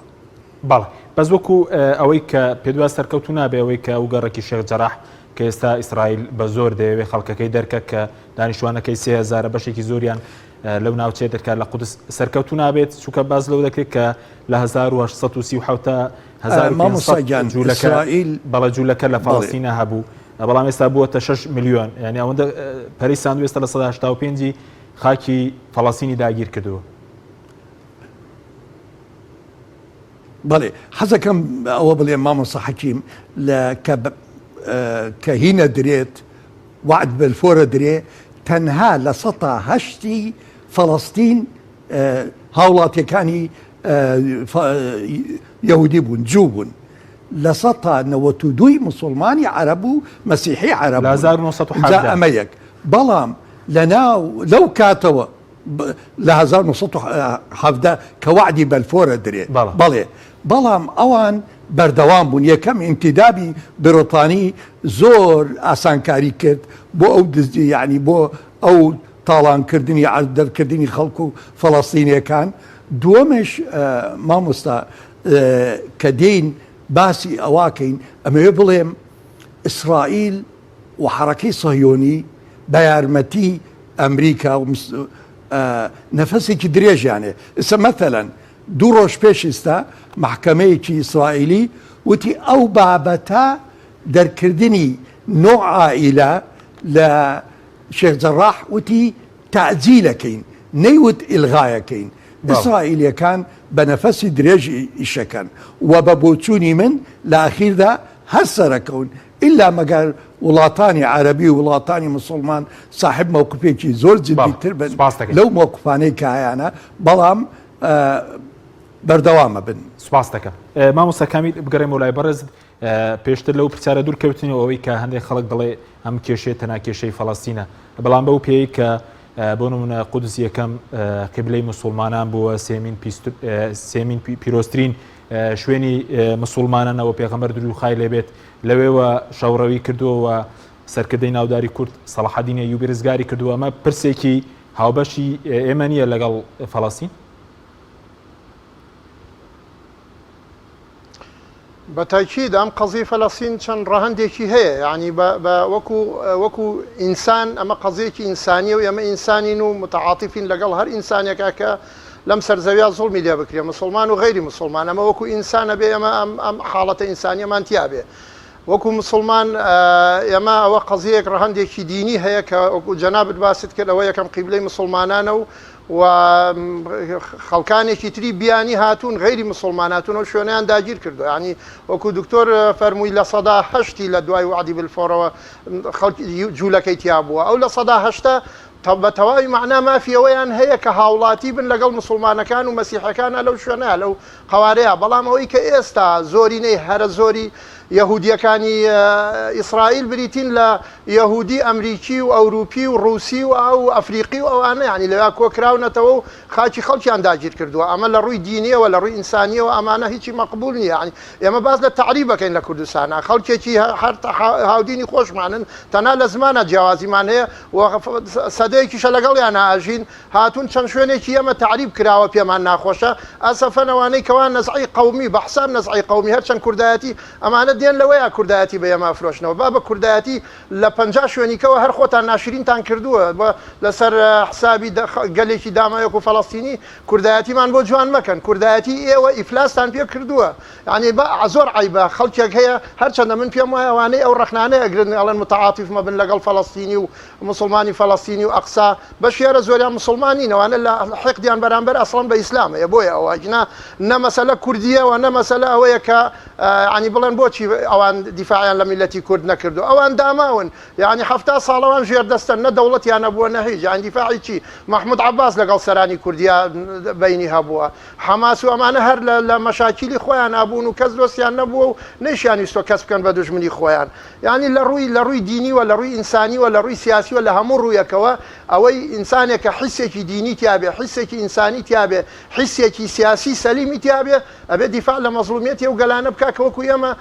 بەڵێ بەس وەکو ئەوەی کە پێدوا سەرکەوتو نابێ ئەوەی کە ئەو گەڕەکی شێخ جەراح کە ئێستا ئیسرائیل بە زۆر دەیەوێ خەڵکەکەی دەرکە کە دانیشتوانەکەی 3000 بەشێکی زۆریان لەو ناوچەیە دەرکات لە قودس سەرکەوتو نابێت چونکە باس لەوە دەکرێت کە لە 1837 1500 جوولەکە بەڵێ جوولەکە لە فەڵەستینە هەبوو بەڵام ئێستا بووەتە 6 ملیۆن یعنی ئەوەندە پەرەی ساندو ئێستا لە 185 خاکی فەڵەستینی داگیر کردووە. بەڵێ حەزەکەم ئەوە بڵێم مامۆستا حەکیم لە کە کە هینە درێت وەعد بەلفۆرە درێ تەنها لە سەتا هەشتی فەڵەستین هاوڵاتیەکانی یەهودی بوون جوو بوون لە سەتا نەوەت و دووی مسلمانی عەرەب و مەسیحی عەرەب لە 1970 ئەمە یەک بەڵام لە ناو لەو کاتەوە لە 1970 کە وەعدی بەلفۆرە درێ بەڵێ بەڵام ئەوان بەردەوام بوون یەکەم ئینتیدابی بریتانی زۆر ئاسانکاری کرد بۆ ئەو دزی یعنی بۆ ئەو تاڵانکردنی عەرد دەرکردنی خەڵک و فەڵەستینیەکان دووەمش مامۆستا کە دێین باسی ئەواکەین ئەمەوێ بڵێم ئیسرائیل و حەڕەکەی سەهیۆنی بە یارمەتی ئەمریکا و نەفەسێکی درێژیان هەیە ئیستا مەتەلەن دوو ڕۆژ پێش ئیستا مەحکەمەیەکی ئیسرائیلی وتی ئەو بابەتە دەرکردنی نۆ عائیلە لە شێخ جەراح وتی تەئجیلەکەین نەیوت ئیلغایەکەین ئیسرائیلیەکان بە نەفەسی درێژ ئیشەکەن و بە بۆچوونی من لە ئەخیردا هەر سەرەکەون ئیلا مەگەر وڵاتانی عەرەبی و وڵاتانی مسوڵمان ساحب مەوقفێکی زۆر جدی تر بن لەو مەوقفانەی کە هەیانە بەڵام بەردەوامە بن. سوپاست دەکەم مامۆستا کامیل بگەڕێمەوە لای بەڕێزت پێشتر لەو پرسیارە دوور کەوتینەوە ئەوەی کە هەندێک خەڵک دەڵێ ئەم کێشەیە تەنها کێشەی فەڵەستینە بەڵام بەو پێی کە بۆ نمونە قودس یەکەم قیبلەی مسوڵمانان بووە سێمین سێمین پیرۆزترین شوێنی مسوڵمانانەوە پێغەمبەر درود خوای لێبێت لەوێوە شەوڕەوی کردووە و سەرکردەی ناوداری کورد سەڵاحەدین ئەیوبی ڕزگاری کردووە ئەمە پرسێکی هاوبەشی ئێمە نییە لەگەڵ فەڵەستین؟ بە تاکید ئەم قەزیەی فەلەستین چەند ڕەهەندێکی هەیە یعنی بە وەکو وەکو ئینسان ئەمە قەزیەکی ئینسانیە و ئێمە ئینسانین و متعاتیفین لەگەڵ هەر ئینسانێکا کە لەم سەر زەویا زوڵمی لێ بکرێ مسوڵمان و غەیری مسوڵمان ئەمە وەکو ئینسان ئەبێ ئێمە ئەم ئەم حاڵەتە ئینسانیەمان تیا بێ وەکو مسوڵمان ئێمە ئەوە قەزیەیەک ڕەهەندێکی دینی هەیە کە وەکو جەنابت باست کرد ئەوە یەکەم قیبلەی مسوڵمانانە و و خەڵکانێکی تری بیانی هاتوون غەیری مسوڵمان هاتوون ئەو شوێنەیان داگیر کردووە یعنی وەکو دکتۆر فەرمووی 8%ی لە دوای وەعدی بلفۆرەوە خەڵکی جوولەکەی تیا بووە ئەو 8%ە بە تەواوی مەعنا مافی ئەوەیان هەیە کە هاوڵاتی بن لەگەڵ موسوڵمانەکان و مەسیحەکانا لەو شوێنە لەو قەوارەیە بەڵام ئەوەی کە ئێستا زۆرینەی هەرە زۆری یەهودیەکانی ئیسرائیل بریتین لە یەهودی ئەمریکی و ئەوروپی و ڕوسی و ئاو و ئەفریقی و ئەوانە یانی لەویا کۆکراونەتەوە و خاکی خەڵکیان داگیر کردووە ئەمە لە ڕووی دینیەوە لە ڕووی ئینسانیەوە ئەمانە هیچی مەقبول نییە یانی ئێمە باس لە تەعریب ئەکەین لە کوردستانا خەڵکێکی هەر هاودینی خۆشمانن تەنها لە زمانا جیاوازیمان هەیە و سەدەیەکیشە لەگەڵیانا ئەژین، هاتوون چەند شوێنێکی ئێمە تەعریب کراوە پێمان ناخۆشە، ئەسەفەن ئەوانەی کەوا نەزعەی قەومی بە حساب نەزعەی قەومی هەرچەند کوردایەتی ئەمانە دێن لەوەیا کوردایەتی بە ئێمە ئەفرۆشنەوە بابە کوردایەتی لە 50 شوێنی کەوە هەر خۆتان ناشرینتان کردووە لەسەر حسابی گەلێکی داماوێک و فەڵەستینی کوردایەتیمان بۆ جوان مەکەن کوردایەتی ئێوە ئیفلاستان پێ کردووە یانی با زۆر عەیبە خەڵکێک هەیە هەرچەندە من پێم وایە ئەوانەی ئەو ڕەخنانەی ئەگرن ئەڵێن متعاتیف مەبن لەگەڵ فەڵەستینی و موسڵمانی فەڵەستینی و ئەقسا بەشی هەرە زۆریان موسڵمان نین ئەوانە لە حیقدیان بەرامبەر ئەسڵەن بە ئیسلام هەیە بۆیە ئەوە ئەگینا نە مەسەلە کوردیە و نە مەسەلە ئەوەیە کە یانی بڵێن بۆچی ئەوان دیفاعیان لە میللەتی کورد نەکردو ئەوان داماون یانی 70 ساڵ ئەوان ژێردەستەن نە دەوڵەتیان هەبووە نە هیچ یانی دیفاعی چی مەحمود عەباس لەگەڵ سەرانی کوردیا بەینی هەبووە حەماس و ئەمانە هەر لە لە مەشاکیلی خۆیانا بوون و کەس دۆستیان نەبووە و نەیشیان ویستوە کەس بکەن بە دوژمنی خۆیان. یانی لە ڕووی لە ڕووی دینیوە، لە ڕووی ئینسانیوە، لە ڕووی سیاسیوە لە هەموو ڕوویەکەوە. ئەوەی ئینسانێک کە حیسێکی دینی تیابێ حیسێکی ئینسانی تیابێ حیسێکی سیاسی سەلیمی تیابێ ئەبێ دیفاع لە مەزڵومیەتی ئەو گەلانە بکا کە وەکو ئێمە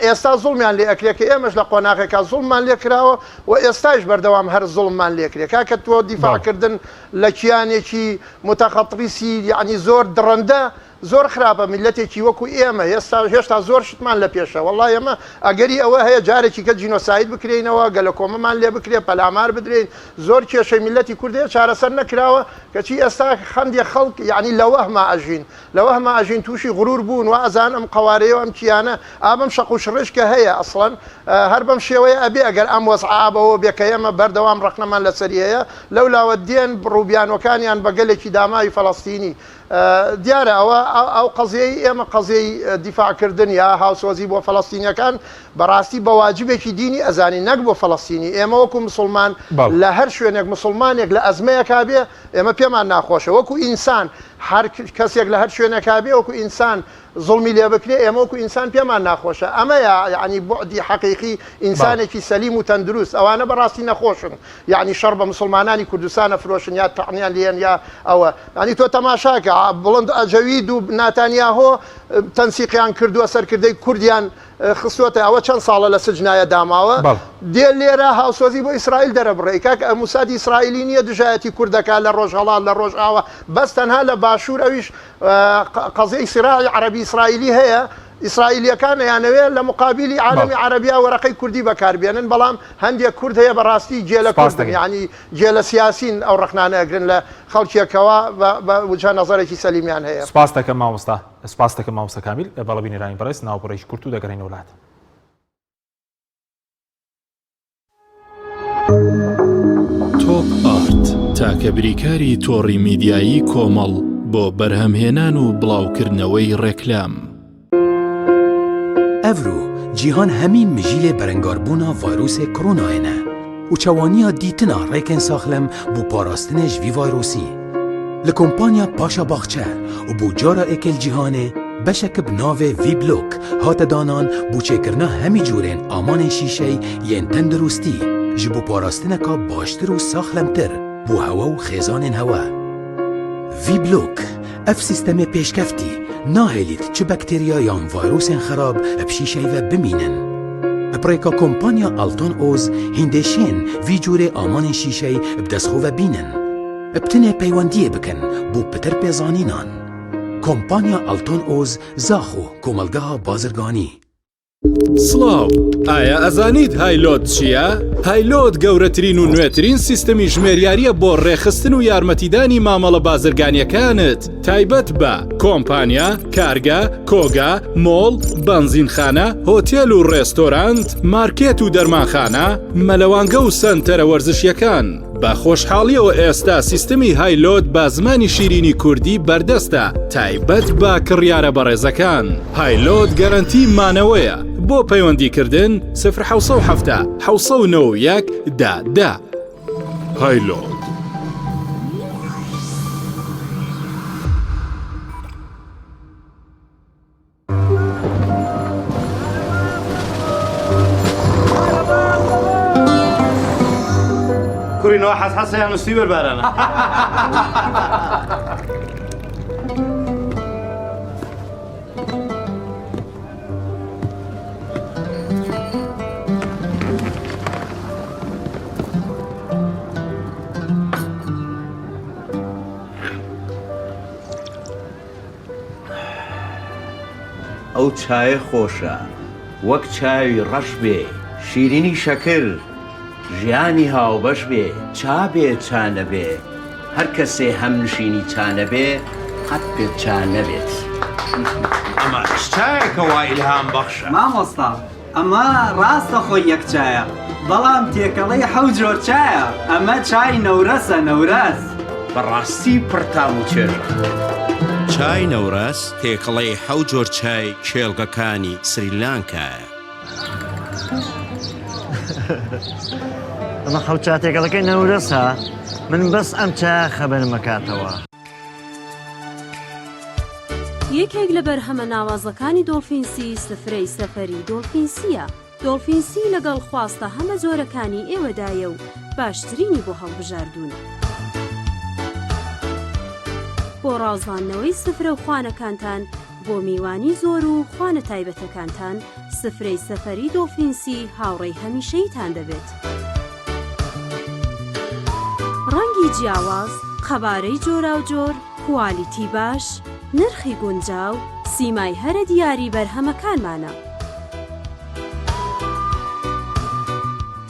ئێستا زوڵمیان لێ ئەکرێ کە ئێمەش لە قۆناغێکا زوڵممان لێ کراوە و ئێستایش بەردەوام هەر زوڵممان لێ کرێ کاکە تۆ دیفاع کردن لە کیانێکی متخطریسی یەعنی زۆر دڕندە زۆر خراپە میللەتێکی وەکو ئێمە هێستا هێشتا زۆر شتمان لە پێشە وەڵا ئێمە ئەگەری ئەوە هەیە جارێکی کە جینۆساید بکرێینەوە گەلەکۆمەمان لێ بکرێ پەلامار بدرێین زۆر کێشەی میللەتی کورد هەیە چارەسەر نەکراوە کەچی ئێستا هەندێ خەڵک یەعنی لە وەهما ئەژین لە وەهما ئەژین تووشی غرور بوون وا ئەزانن ئەم قەوارەیە و ئەم کیانە ئا بەم شەق و شڕێش کە هەیە ئەسڵەن هەر بەم شێوەیە ئەبێ ئەگەر ئەم وەزعە ئا بەوە بێ کە ئێمە بەردەوام ڕەخنەمان لەسەری هەیە لەولاوە دێن ڕووبیانوەکانیان بە گەلێکی داماوی فەلەستینی دیارە ئەوە ئەو قەزیەی ئێمە قەزیەی دیفاع کردن یا هاوسۆزی بۆ فەلەستینیەکان بەڕاستی بە واجبێکی دینی ئەزانین نەک بۆ فەلەستینی ئێمە وەکو مسوڵمان لە هەر شوێنێک مسوڵمانێک لە ئەزمەیەکا بێ ئێمە پێمان ناخۆشە وەکو ئینسان هەر کەسێک لە هەر شوێنێکا بێ وەکو ئینسان زوڵمی لێ بکرێ ئێمە وەکو ئینسان پێمان ناخۆشە ئەمەیە یەعنی بوعدی حەقیقی ئینسانێکی سەلیم و تەندروست ئەوانە بەڕاستی نەخۆشن یەعنی شەڕ بە مسوڵمانانی کوردستان ئەفرۆشن یا تەعنیان لێن یا ئەوە یەعنی تۆ تەماشاکە بڵند ئەجەوید و ناتانیاهۆ تەنسیقیان کردووە سەرکردەی کوردیان خستووەتە ئەوە چەند ساڵە لە سجنایە داماوە دێ لێرە هاوسۆزی بۆ ئیسرائیل دەرەبڕێ کاک موسادی ئیسرائیلی نییە دژایەتی کوردەکە لە ڕۆژهەڵات لە ڕۆژئاوا بەس تەنها لە باشوور ئەویش قەزیەی سیراعی عەرەبی ئیسرائیلی هەیە، ئیسرائیلییەکان ئەیانەوێت لە مقابیلی عالەمی عەرەبیا وەرەقەی کوردی بەکاربێنن، بەڵام هەندێک کورد هەیە بەڕاستی گێلە کوردن یانی گێلە سیاسین ئەو ڕەخنانە ئەگرن لە خەڵکێکەوە بە وجهە نەزەرێکی سەلیمیان هەیە. سوپاست دەکەم مامۆستا. سوپاست دەکەم مامۆستا کامیل. بەڵێ بینەرانی بەڕێز ناوبڕێکی کورت و دەگەڕێینەوە لات. تۆپ ئارت تاکە بریکاری تۆڕی میدیایی کۆمەڵ بۆ بەرهەمهێنان و بڵاوکردنەوەی ڕێکلام. ئەڤرۆ جیهان هەمی مژیلێ بەرەنگاربوونا ڤایرۆسێ کرۆنایێ نە و چەوانییا دیتنا ڕێکێن ساخلم بۆ پاراستنێ ژ ڤی ڤایرۆسی لە کۆمپانیا پاشا باخچە و بۆ جارا ئێکێ ل جیهانێ بەشەک ب ناڤێ ڤی بلۆک هاتە دانان بۆ چێکرنا هەمی جورێن ئامانێن شیشەی یێن تەندروستی ژ بۆ پاراستنەکا باشتر و ساخلەمتر بۆ هەوە و خێزانێن هەوە. ڤی بلۆک ئەڤ سیستەمێ پێشکەفتی ناهێلیت چ بەکتریا یان ڤایرۆسێن خەراب ب شیشەی ڤە بمینن. ب ڕێکا کۆمپانیا ئەڵتۆن ئۆز هیندێ شێن ڤی جورێ ئامانێن شیشەی ب دەس خۆ ڤە بینن. ب تنێ پەیوەندیێ بکەن بۆ پتر پێزانینان. کۆمپانیا ئەڵتۆن ئۆز زاخۆ کۆمەڵگەها بازرگانی. سڵاو، ئایا ئەزانیت هایلۆد چییە؟ هایلۆد گەورەترین و نوێترین سیستەمی ژمێریارییە بۆ ڕێکخستن و یارمەتیدانی مامەڵە بازرگانییەکانت تایبەت بە کۆمپانیا، کارگە، کۆگا، مۆڵ، بەنزینخانە، هۆتێل و ڕێستۆرانت، مارکێت و دەرمانخانە، مەلەوانگە و سەنتەرە وەرزشییەکان. بە خۆشحاڵیەوە ئێستا سیستمی هایلۆد بە زمانی شیرینی کوردی بەردەستە تایبەت بە کڕیارە بەڕێزەکان. هایلۆد گەرەنتی مانەوەیە. بۆ پەیوەندی کردن سفر 770 791 دە دە. هایلۆد. کوڕینەوە حەز حەسەیان نووسی بەربارانە. ئەو چایە خۆشە وەک چاوی ڕەش بێ شیرینی شەکر ژیانی هاوبەش بێ چا بێ چا نەبێ هەر کەسێ هەمنشینی چا نەبێ قەت پێ چا نەبێت. ئەمە چ چایەکە وا ئیلهام بەخشە؟ مامۆستا ئەمە ڕاستە خۆی یەک چایە بەڵام تێکەڵەی حەو جۆر چایە ئەمە چای نەورەسە نەورەس. بەڕاستی پڕ تام و چێژە. چای نەورەس تێکەڵەی حەو جۆر چای کێڵگەکانی سریلانکایە. ئەمە حەو چا تێکەڵەکەی نەورەسە من بەس ئەم چایە خەبەرم ئەکاتەوە. یەکێک لە بەرهەمە ناوازەکانی دۆڵفینسی سفرەی سەفەری دۆڵفینسییە. دۆڵفینسی لەگەڵ خواستە هەمەجۆرەکانی ئێوەدایە و. باشترینی بۆ هەڵبژاردوون. بۆ ڕازاندنەوەی سفرە و خوانەکانتان بۆ میوانی زۆر و خوانە تایبەتەکانتان سفرەی سەفەری دۆڵفینسی هاوڕێی هەمیشەییتان دەبێت. ڕەنگی جیاواز، قەبارەی جۆراوجۆر، کوالیتی باش، نرخی گونجاو، سیمای هەرە دیاری بەرهەمەکانمانە.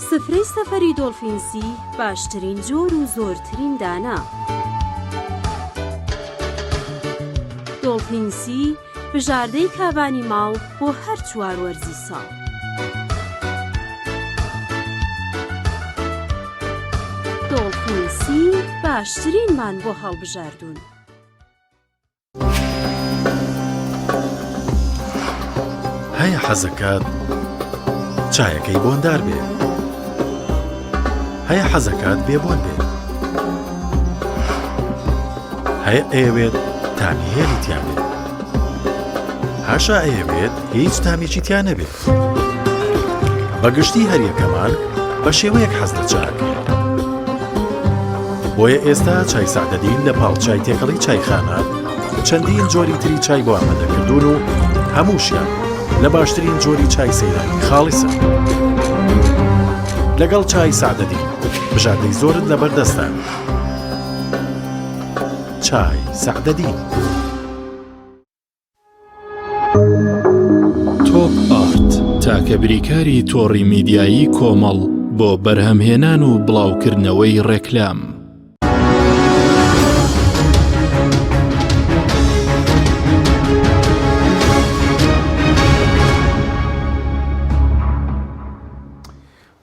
سفرەی سەفەری دۆڵفینسی باشترین جۆر و زۆرترین دانە. دۆڵفینسی بژاردەی کابانی ماڵ بۆ هەر چوار وەرزی ساڵ. دۆڵفینسی باشترینمان بۆ هەڵبژاردوون. هەیە حەزەکات چایەکەی بۆندار بێ هەیە حەزەکات بێ بۆن بێ هەیە ئەیەوێت تامی هێلی تیا بێت هەشا ئەیەوێت هیچ تامێکی تیا نەبێت بەگشتی هەریەکەمان بە شێوەیەک حەز لە چاکەین بۆیە ئێستا چای سەعدەدین لە پاڵ چای تێکەڵی چایخانە چەندین جۆری تری چای بۆ ئامادەکردوون و هەمووشیان لە باشترین جۆری چای سەیرانی خاڵیسن. لەگەڵ چای سەعدەدین بژاردەی زۆرت لەبەردەستە. چای سەعدەدین. تۆپ ئارت تاکە بریکاری تۆڕی میدیایی کۆمەڵ بۆ بەرهەمهێنان و بڵاوکردنەوەی ڕێکلام.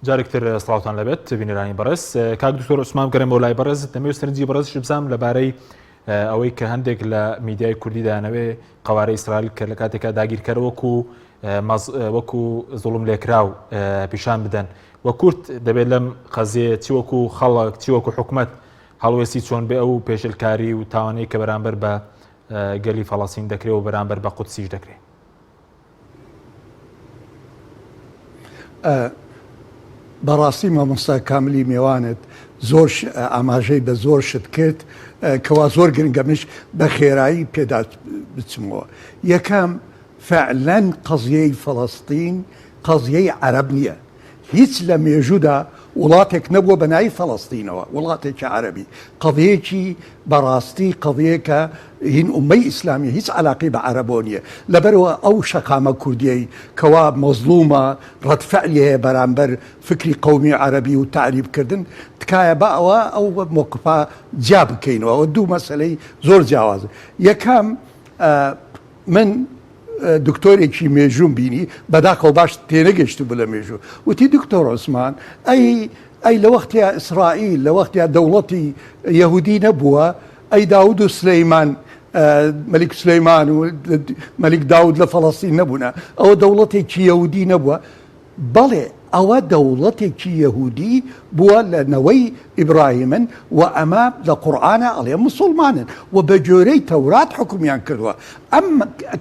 جارێک تر سڵاوتان لەبێت بینەرانی بەڕێز کاک دکتۆر عوسمان بگەڕێمەوە لای بەڕێز دەمەوێت سەرنجی بەڕێزش بزانم لەبارەی ئەوەی کە هەندێک لە میدیای کوردی دانەوێ قوارەی ئیسرائیل کە لە کاتێکا داگیرکەر وەکو وەکو زوڵم لێکراو پیشان بدەن و کورد دەبێت لەم قەزیە چی وەکو خەڵک چی وەکو حکومت هەڵوێستی چۆن بێ ئەو پێشلکاری و تاوانەی کە بەرامبەر بە گەلی فەڵەسین دەکرێ و بەرامبەر بە قودسیش دەکرێت. بەڕاستی مامۆستا کاملی مێوانت زۆر ئاماژەی بە زۆر شت کرد کەوا زۆر گرنگە منش بە خێرایی پێدا بچمەوە یەکەم فعلەن قەزیەی فەڵەستین قەزیەی عەرەب نییە هیچ لە مێژوودا وڵاتێک نەبووە بە ناوی فەڵەستینەوە، وڵاتێکی عەرەبی، قەزیەیەکی بەڕاستی قەزیەکە هین ئومەی ئیسلامیە هیچ عەلاقەی بە عەرەبەوە نییە، لەبەرئەوە ئەو شەقامە کوردیەی کەوا مەزڵومە ڕەد فعلی هەیە بەرامبەر فکری قەومی عەرەبی و تەعریب کردن، تکایە با ئەوە ئەو مۆقفە جیا بکەینەوە، ئەوە دوو مەسەلەی زۆر جیاوازن، یەکەم من دکتۆرێکی مێژووم بینی بەداخەوە باش تێنەگەشتبوو لە مێژوو وتی دکتۆر عوسمان ئەی ئەی لە وەختیا ئیسرائیل لە وەختیا دەوڵەتی یەهودی نەبووە ئەی داود و سلەیمان مەلیک سلەیمان و مەلیک داود لە فەڵەستین نەبوونە ئەوە دەوڵەتێکی یەهودی نەبووە بەڵێ ئەوە دەوڵەتێکی یەهودی بووە لە نەوەی ئیبراهیمن و ئەمە لە قورئانا ئەڵێ موسوڵمانن و بە گوێرەی تەورات حوکمیان کردووە ئەم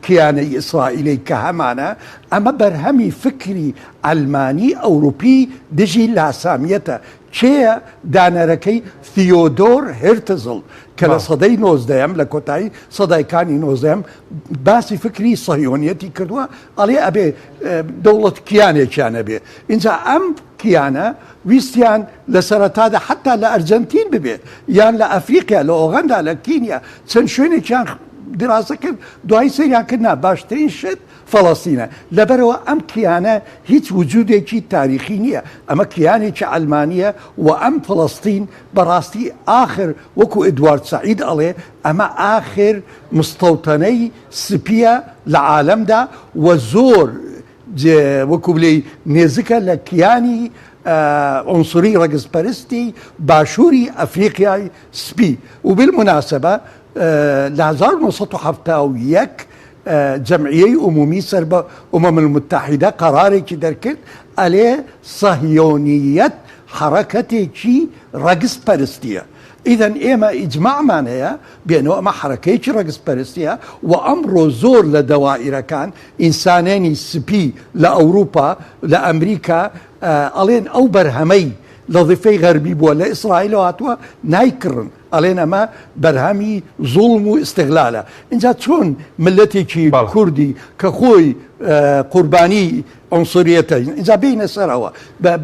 کیانەی ئیسرائیلەی کە هەمانە ئەمە بەرهەمی فکری عەلمانی ئەوروپی دژی لاسامیەتە کێیە دانەرەکەی ثیۆدۆر هێرتزڵ کە لە سەدەی نۆزدەیەم لە کۆتایی سەدایکانی نۆزدەیەم باسی فکری سەهیۆنیەتی کردووە ئەڵێ ئەبێ دەوڵەت کیانێکیان هەبێ ئینجا ئەم کیانە ویستیان لە سەرەتادا حتا لە ئەرجەنتین ببێ یان لە ئەفریقیا لە ئۆغەندا لە کینیا چەند شوێنێکیان دراسە کرد دوایی سەیریان کرد نا باشترین شت فەڵەستینە لەبەرئەوە ئەم کیانە هیچ وجودێکی تاریخی نییە ئەمە کیانێکی عەلمانیە و ئەم فەڵەستین بەڕاستی ئاخر وەکو ئێدوارد سەعید ئەڵێ ئەمە ئاخر مستەوتەنەی سپیە لە عالەمدا و زۆر وەکو بلێی نێزکە لە کیانی عونسوری ڕەگزپەرستی باشوری ئەفریقیای سپی و بالمناسبە لە 1971 جەمعیەی عمومی سەر بە ئومەم المتحدە قەرارێکی دەرکرد ئەلێ سەهیۆنیەت حەڕەکەتێکی ڕەگز پەرستیە ئیذەن ئێمە ئیجماعمان هەیە بێنەوە ئەمە حەڕەکەیەکی ڕەگز پەرستیە و ئەمڕۆ زۆر لە دەوائیرەکان ئینسانێنی سپی لە ئەوروپا لە ئەمریکا ئەڵێن ئەو بەرهەمەی. لە ضفەی غەربی بووە لە ئیسرائیلەوە هاتووە نایکڕن ئەڵێن ئەمە بەرهەمی زوڵم و ئیستغلالە ئینجا چۆن ملەتێکی کوردی کە خۆی قوربانی عنصریەتە ئینجا بینە سەرەوە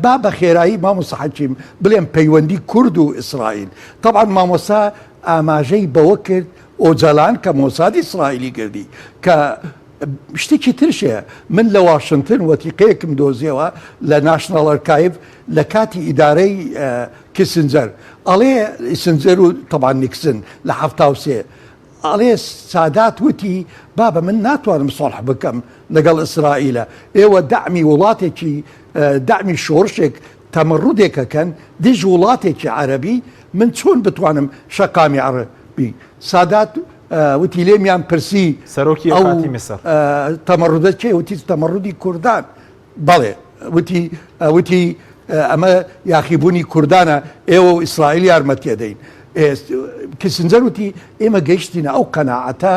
با بە خێرایی مامۆستا حەکیم بڵێم پەیوەندی کورد و ئیسرائیل طبعا مامۆستا ئاماژەی بەوە کرد ئۆجالان کە مۆسادی ئیسرائیلی کردی کە شتێکی ترش هەیە من لە واشنتن وەتیقەیەکم دۆزیەوە لە ناشناڵ ئەرکایڤ لە کاتی ئیدارەی کیسنجەر ئەڵێ ئیسنجەر و تەبان نیکسن لە 73 ئەڵێ سادات وتی بابە من ناتوانم سۆڵح بکەم لەگەڵ ئیسرائیلە ئێوە دەعمی وڵاتێکی دەعمی شۆڕشێک تەمەڕودێکەکەن دژ وڵاتێکی عەرەبی من چۆن بتوانم شەقامی عەڕەبی سادات وتی لێمیان پرسی سەرۆکی ئەو پارتی میسر تەمەڕودە کێ وتی تەمەڕودی کوردان بەڵێ وتی وتی ئەمە یاخیبوونی کوردانە ئێوە و ئیسرائیل یارمەتیە دەین کیسنجەر وتی ئێمە گەیشتینە ئەو قەناعەتە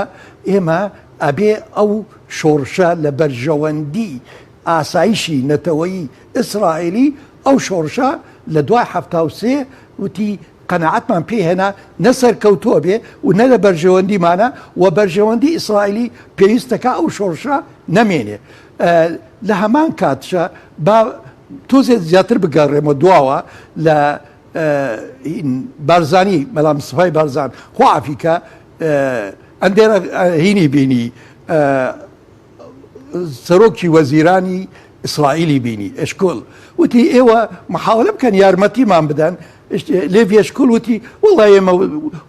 ئێمە ئەبێ ئەو شۆڕشە لە بەرژەوەندی ئاسایشی نەتەوەیی ئیسرائیلی ئەو شۆڕشە لە دوای 73 وتی قەناعەتمان پێ هێنا نە سەرکەوتووە بێ و نە لە بەرژەوەندیمانە و بەرژەوەندی ئیسرائیلی پێویستەکە ئەو شۆڕشە نەمێنێ لە هەمان کاتشە با تۆزێ زیاتر بگەڕێمە دواوە لە بارزانی مەلا مستەفای بارزان خوا عافیکە ئەندێرە هینی بینی سەرۆکی وەزیرانی ئیسرائیلی بینی ئەشکۆل وتی ئێوە محاولە بکەن یارمەتیمان بدەن لێڤی ئەشکۆل وتی وڵا ئێمە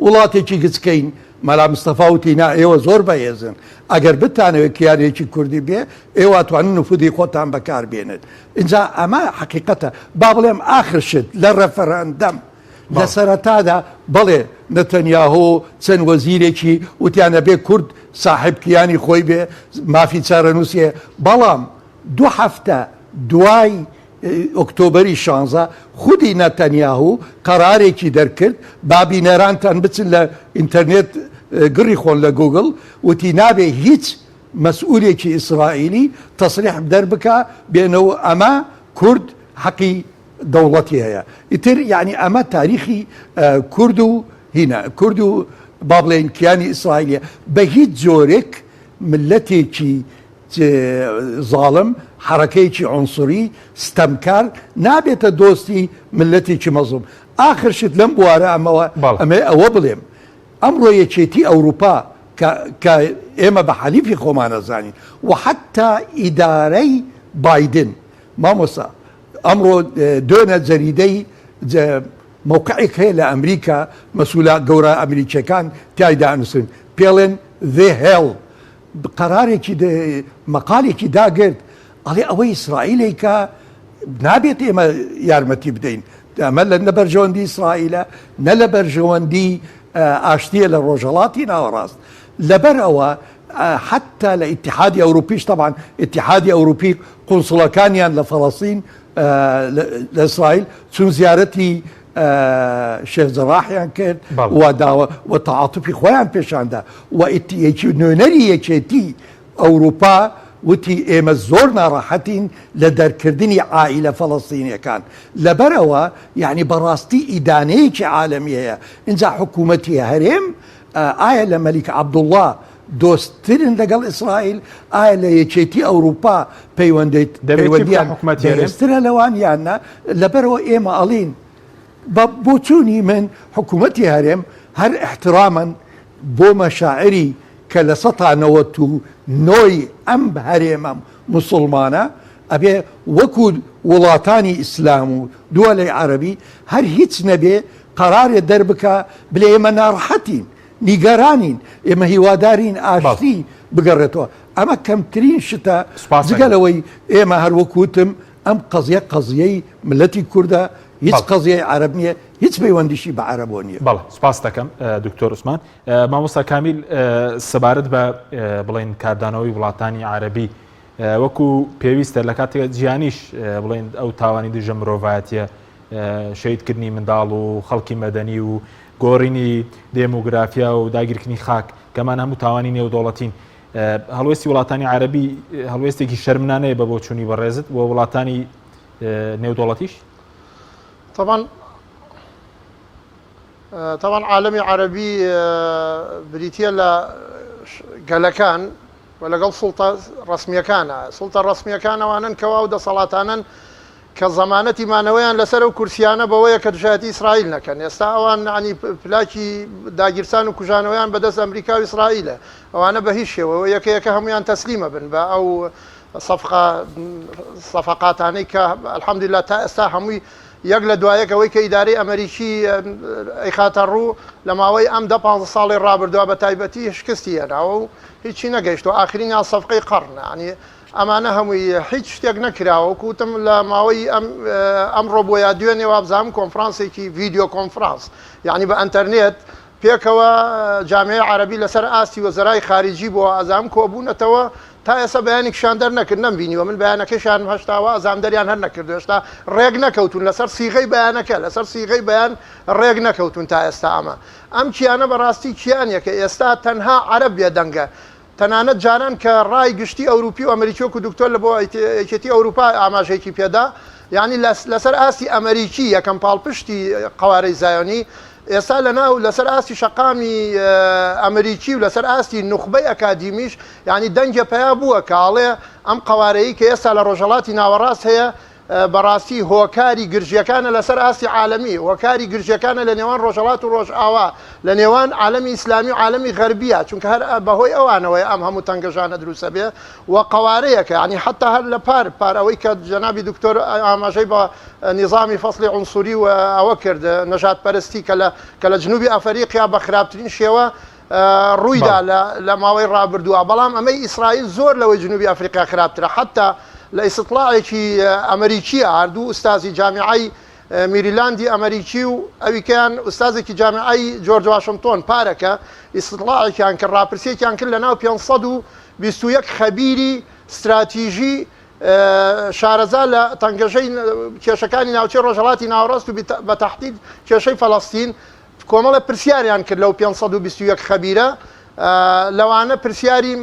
وڵاتێکی گچکەین مەلا مستەفا وتی نا ئێوە زۆر بەهێزن ئەگەر بتانەوێت کیانێکی کوردی بێ ئێوە توانن نفودی خۆتان بەکار بێنن اینجا ئەمە حقیقەتە با بڵێم ئاخر شت لە ڕەفەرەندەم لە سەرەتادا بەڵێ نەتەنیاهۆ چەند وەزیرێکی وتیان ئەبێ کورد ساحێب کیانی خۆی بێ مافی چارەنووسی هەیە بەڵام دوو هەفتە دوای ئۆکتۆبەری شانزە خودی نەتەنیاهو قەرارێکی دەرکرد با بینەرانتان بچن لە ئینتەرنێت گڕی خۆن لە گوگڵ وتی نابێ هیچ مەسئولێکی ئیسرائیلی تەسریح دەربکا بێنەوە ئەمە کورد حەقی دەوڵەتی هەیە ئیتر یعنی ئەمە تاریخی کورد و هینا کورد و با بڵێین کیانی ئیسرائیلیە بە هیچ جۆرێک ملەتێکی زاڵم حەرەکەیەکی عنسوری ستەمکار نابێتە دۆستی ملەتێکی مەزڵوم ئاخر شت لەم بوارە ئەمەوە ئەمێ ئەوە بڵێم ئەمڕۆ یەکێتی ئەوروپا کە کە ئێمە بە حەلیفی خۆمانەزانین و حتا ئیدارەی بایدن مامۆستا ئەمڕۆ دوێنە جەریدەی مەوقعێک هەیە لە ئەمریکا مەسولە گەورە ئەمریکیەکان تیایدا ئەنووسن پێڵێن The Hill قەرارێکی مەقالێکی داگرت ئەڵێ ئەوەی ئیسرائیلێکە نابێت ئێمە یارمەتی بدەین ئەمە لە نە بەرژەوەندی ئیسرائیلە نە لە بەرژەوەندی ئاشتیە لە ڕۆژهەڵاتی ناوەڕاست لەبەر ئەوە حتا لە ئیتحادی ئەوروپیش تەبان ئیتحادی ئەوروپی قونسڵەکانیان لە فەڵەستین لە ئیسرائیل چون زیارەتی شێخ جەراحیان کرد و داوە و تەعاتوفی خۆیان پێشاندا و یەکی نوێنەری یەکێتی ئەوروپا وتی ئێمە زۆر ناڕەحەتین لە دەرکردنی عائیلە فەڵەستینیەکان لەبەرئەوە یعنی بەڕاستی ئیدانەیەکی عالەمی هەیە ئینجا حکوومەتی هەرێم ئایا لە مەلیک عەبدوڵڵا دۆستترن لەگەڵ ئیسرائیل؟ ئایا لە یەکێتی ئەوروپا پەیوەندیان بەهێزترە لەوان یان نا؟ لەبەرئەوە ئێمە ئەڵێین بە بۆچوونی من حکوومەتی هەرێم هەر ئیحترامەن بۆ مەشاعری کە 99% ی ئەم هەرێمە موسڵمانە ئەبێ وەکو وڵاتانی ئیسلام و دووەلەی عەرەبی هەر هیچ نەبێ قەرارێ دەربکا بلێ ئێمە ناڕەحەتین، نیگەرانین، ئێمە هیوادارین ئاشتی بگەڕێتەوە. ئەمە کەمترین شتە، جگە لەوەی ئێمە هەر وەکو وتم ئەم قەزیە قەزیەی ملەتی کوردە، هیچ قەزیەی عەرەب نییە، هیچ پەیوەندیشی بە عەرەبەوە نییە. بەڵێ سوپاست دەکەم دکتۆر عوسمان. مامۆستا کامیل سەبارەت بە بڵێن کاردانەوەی وڵاتانی عەرەبی وەکو پێویستە لە کاتێک جیهانیش بڵێن ئەو تاوانی دژە مرۆڤایەتیە شەهیدکردنی منداڵ و خەڵکی مەدەنی و گۆڕینی دێمۆگرافیا و داگیرکردنی خاک کەمان هەموو تاوانی نێودەوڵەتین هەڵوێستی وڵاتانی عەربی هەڵوێستێکی شەرمنانەیە بە بۆچوونی بەڕێزت و وڵاتانی نێودەوڵەتیش؟ تەبعەن تەبعەن عالەمی عەرەبی بریتییە لە گەلەکان و لەگەڵ سوڵتە ڕەسمییەکانە. سوڵتە ڕەسمییەکان ئەوانەن کەوا ئەو دەسەڵاتانەن کە زەمانەتی مانەوەیان لەسەر ئەو کورسیانە بەوەیە کە دژایەتی ئیسرائیل نەکەن. ئێستا ئەوان یانی پلاکی داگیرسان و کوژانەوەیان بەدەست ئەمریکا و ئیسرائیلە. ئەوانە بە هیچ شێوەیە یەکە یەکە هەموویان تەسلیمە بن بە ئەو سەفقە سەفەقاتانەی کە الحمدللە تا ئێستا هەمووی یەک لە دوا یەک ئەوەی کە ئیدارەی ئەمەریکی ئەیخاتە ڕوو لە ماوەی ئەم دە پانزە ساڵەی ڕابردووە بە تایبەتی شکستی هێناوە و هیچی نەگەیشتووە ئاخرینیان سەفقەی قەڕنە یانی ئەمانە هەمووی هیچ شتێک نەکراوە وەکو وتم لە ماوەی ئەم ئەمڕۆ بۆ یا دوێنێ وابزانم کۆنفرانسێکی ڤیدیۆ کۆنفرانس یعنی بە ئەنتەرنێت پێکەوە جامعەی عەرەبی لەسەر ئاستی وەزەرای خاریجی بۆ ئەزام کۆبوونەتەوە تا ئێستا بەیانێکیشیان دەرنەکرد نەمبینیوە من بەیانەکەشیانم هەشتا وا ئەزام دەریان هەر نەکردو هێشتا ڕێک نەکەوتوون لەسەر سیغەی بەیانەکە لەسەر سیغەی بەیان ڕێک نەکەوتوون تا ئێستا ئەمە ئەم کیانە بەڕاستی کیانێکە ئێستا تەنها عەرەب بێدەنگە تەنانەت جاران کە ڕای گشتی ئەوروپی و ئەمریکی وەکو دکتۆر لە بۆ یەکێتی ئەوروپا ئاماژەیەکی پێدا یعنی لەسەر ئاستی ئەمریکی یەکەم پاڵپشتی قەوارەی زایۆنی ئێستا لەناو لەسەر ئاستی شەقامی ئەمریکی و لەسەر ئاستی نوخبەی ئەکادیمیش یعنی دەنگێ پەیا بووە کە ئاڵێ ئەم قەوارەیی کە ئێستا لە ڕۆژهەڵاتی ناوەڕاست هەیە بەڕاستی هۆکاری گرژیەکانە لەسەر ئاستی عالەمی، هۆکاری گرژیەکانە لە نێوان ڕۆژهەڵات و ڕۆژئاوا، لە نێوان عالەمی ئیسلامی و عالەمی غەربیە، چونکە هەر بەهۆی ئەوانەوەیە ئەم هەموو تەنگەژانە دروستە بێ و قەوارەیەکە، یانی حەتا هەر لە پار پار ئەوەی کە جەنابی دکتۆر ئاماژەی بە نیزامی فەسڵی عونسوری و ئەوە کرد نەژادپەرستی کە لە کە لە جنوبی ئەفەریقیا بە خراپترین شێوە ڕوویدا لە ماوەی ڕابردووە، بەڵام ئەمەی ئیسرائیل زۆر لەوەی جنوبی ئەفریقیا خراپترە، حەتا لە ئیستطلاعێکی ئەمەریکیە هەردوو ئوستازی جامیعەی میریلاندی ئەمەریکی و ئەویکەیان ئوستازێکی جامیعەی جۆرج واشنتۆن پارەکە ئیستطلاعێکیان کرد ڕاپرسیەکیان کرد لەناو 521 خەبیری ستراتیژی شارەزا لە تەنگەژەی کێشەکانی ناوچەی ڕۆژهەڵاتی ناوەڕاست و بە تەحدید کێشەی فەلەستین کۆمەڵێ پرسیاریان کرد لەو 521 خەبیرە، لەوانە پرسیاری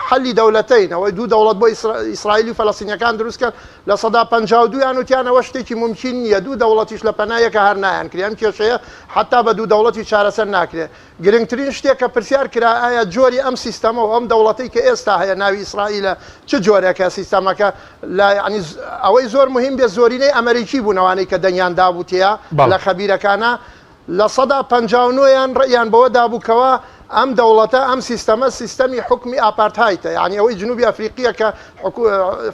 حەلی دەولەتەین، ئەوەی دوو دەوڵەت بۆ ئیسرائیلی و فەلەستینیەکان دروست کەن، 52% یان وتیان ئەوە شتێکی مومکین نییە، دوو دەوڵەتیش لە پەنا یەکە هەر نایانکرێ، ئەم کێشەیە حەتا بە دوو دەوڵەتیش چارەسەر ناکرێ. گرنگترین شتێک کە پرسیار کرا ئایا جۆری ئەم سیستەمە و ئەم دەوڵەتەی کە ئێستا هەیە ناوی ئیسرائیلە چ جۆرێکە سیستەمەکە لە یعنی ئەوەی زۆر مهم بێ زۆرینەی ئەمریکی بوون ئەوانەی کە دەنگیان دابوو تێیا لە خەبیرەکانە 59% یان ڕێیان بەوە دابوو کەوا ئەم دەوڵەتە ئەم سیستەمە سیستەمی حکومی ئاپارتهایتە یعنی ئەوەی جنوبی ئەفریقیە کە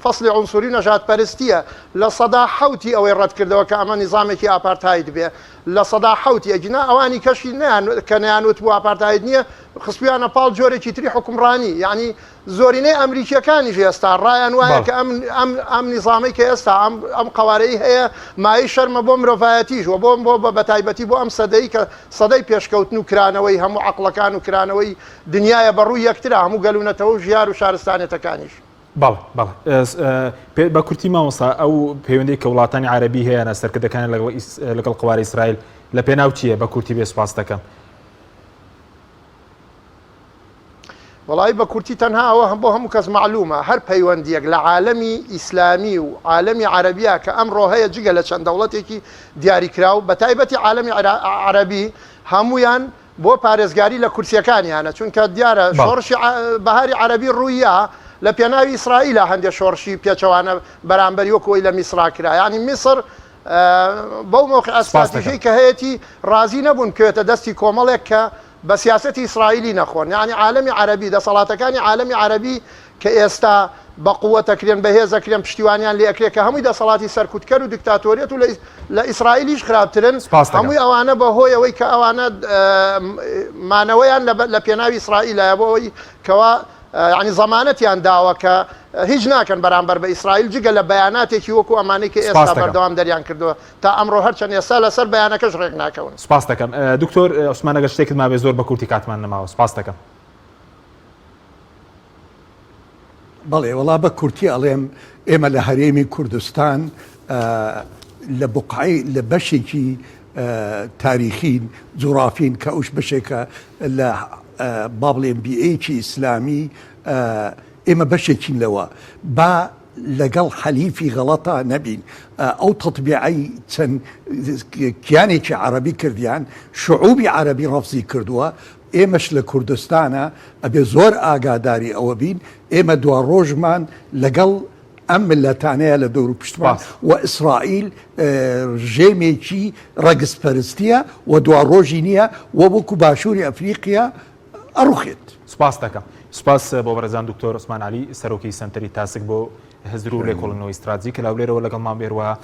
فەصلی عنصری و نەژادپەرستیە 7% ئەوەی ڕەتکردەوە کە ئەمە نیزامێکی ئاپارتهایت بێ 7% ی ئەگینا ئەوانی کەشی نەیان کە نەیان وتبوو ئاپارتاید نییە خستویانە پاڵ جۆرێکی تری حوکمڕانی یعنی زۆرینەی ئەمریکیەکانیش ئێستا ڕایان وایە کە ئەم ئەم ئەم نیزامەی کە ئێستا ئەم ئەم قەوارەی هەیە مایەی شەرمە بۆ مرۆڤایەتیش و بۆ بۆ بە تایبەتی بۆ ئەم سەدەی کە سەدەی پێشکەوتن و کرانەوەی هەموو عەقڵەکان و کرانەوەی دنیایە بە ڕووی یەکترا هەموو گەل و نەتەوە و ژیار و شارستانێتەکانیش. بەڵێ بەڵێ بە کورتی مامۆستا ئەو پەیوەندی کە وڵاتانی عەرەبی هەیەە سەرکردەکان لەگەڵ قواری ئیسرائیل لە پێناو چییە بە کورتی بێ سپاس دەکەم. وەڵی بە کورتی تەنها ئەوە هەم بۆ هەموو کەس معلومە هەر پەیوەندیەک لە عالەمی ئیسلامی و عالەمی عەرەبیا کە ئەمڕۆ هەیە جگە لە چەند دەوڵەتێکی دیاریکراو بە تایبەتی عالەمی عەرەبی هەمویان بۆ پارێزگاری لە کورسیەکانیانە چونکە دیارە شۆڕشی بەهاری عەرەبی ڕووییا لە پێناوی ئیسرائیلە هەندێک شۆڕشی پێچەوانە بەرامبەری وەکو ئەوی لە میسرا کرا یعنی میسر بەو مەوقع ئەستراتیژی کە هەیەتی ڕازی نەبوون بکەوێتە دەستی کۆمەڵێک کە بە سیاسەتی ئیسرائیلی نەخۆن یعنی عالەمی عەرەبی دەسەڵاتەکانی عالەمی عەرەبی کە ئێستا بە قوت ئەکرێن بەهێز ئەکرێن پشتیوانیان لێ ئەکرێ کە هەمووی دەسەڵاتی سەرکوتکەر و دیکتاتۆریەت و لە ئیسرائیلیش خراپترن سپاس دەکەم. هەمووی ئەوانە بە هۆی ئەوەی کە ئەوانە مانەوەیان لە پێناوی ئیسرائیلایە بۆ ئەوەی کەوا یعنی زەمانەتیان داوە کە هیچ ناکەن بەرامبەر بە ئیسرائیل جگە لە بەیاناتێکی وەکو ئەمانەی کە سپاس ئێستا دەکەم. بەردەوام دەریان کردووە تا ئەمڕۆ هەرچەند ئێستا لەسەر بەیانەکەش ڕێک ناکەون. سپاس دەکەم دکتۆر عوسمان ئەگەر شتێکت مابێ زۆر بە کورتی کاتمان نەماوە سپاس دەکەم. بەڵێ وەڵا بە کورتی ئەڵێم ئێمە لە هەرێمی کوردستان لە بقعی لە بەشێکی تاریخین جوڕافین کە ئەوش بەشێکە لە با بڵێم بیئەیەکی ئیسلامی ئێمە بەشێکین لەوە با. لەگەڵ حەلیفی غەڵەتا نەبین. ئەو تەتبیعەی چەند کیانێکی عەرەبی کردیان، شعوبی عەرەبی ڕەفزی کردووە، ئێمەش لە کوردستانا ئەبێ زۆر ئاگاداری ئەوە بین، ئێمە دواڕۆژمان لەگەڵ ئەم میللەتانەیە لە دەوروپشتمان و ئیسرائیل ڕژێمێکی ڕەگزپەرستیە و دواڕۆژی نییە و وەکو باشووری ئەفریقیا ئەڕوخێت. سوپاست دەکەم. سوپاس بۆ بەڕێزان دکتۆر عوسمان عەلی سەرۆکی سەنتەری تاسک بۆ هزر و لێکۆڵینەوەی ستراتژی کە لە هەولێرەوە لەگەڵمان بێ هەروەها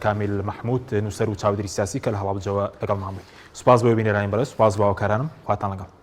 کامیل مەحمود نووسەر و چاودێری سیاسی کە لە هەڵەبجەوە لەگەڵمان بووی. سوپاس بۆ بینەرانی بەڕێز، سوپاس بۆ هاوکارانم، خواتان لەگەڵ.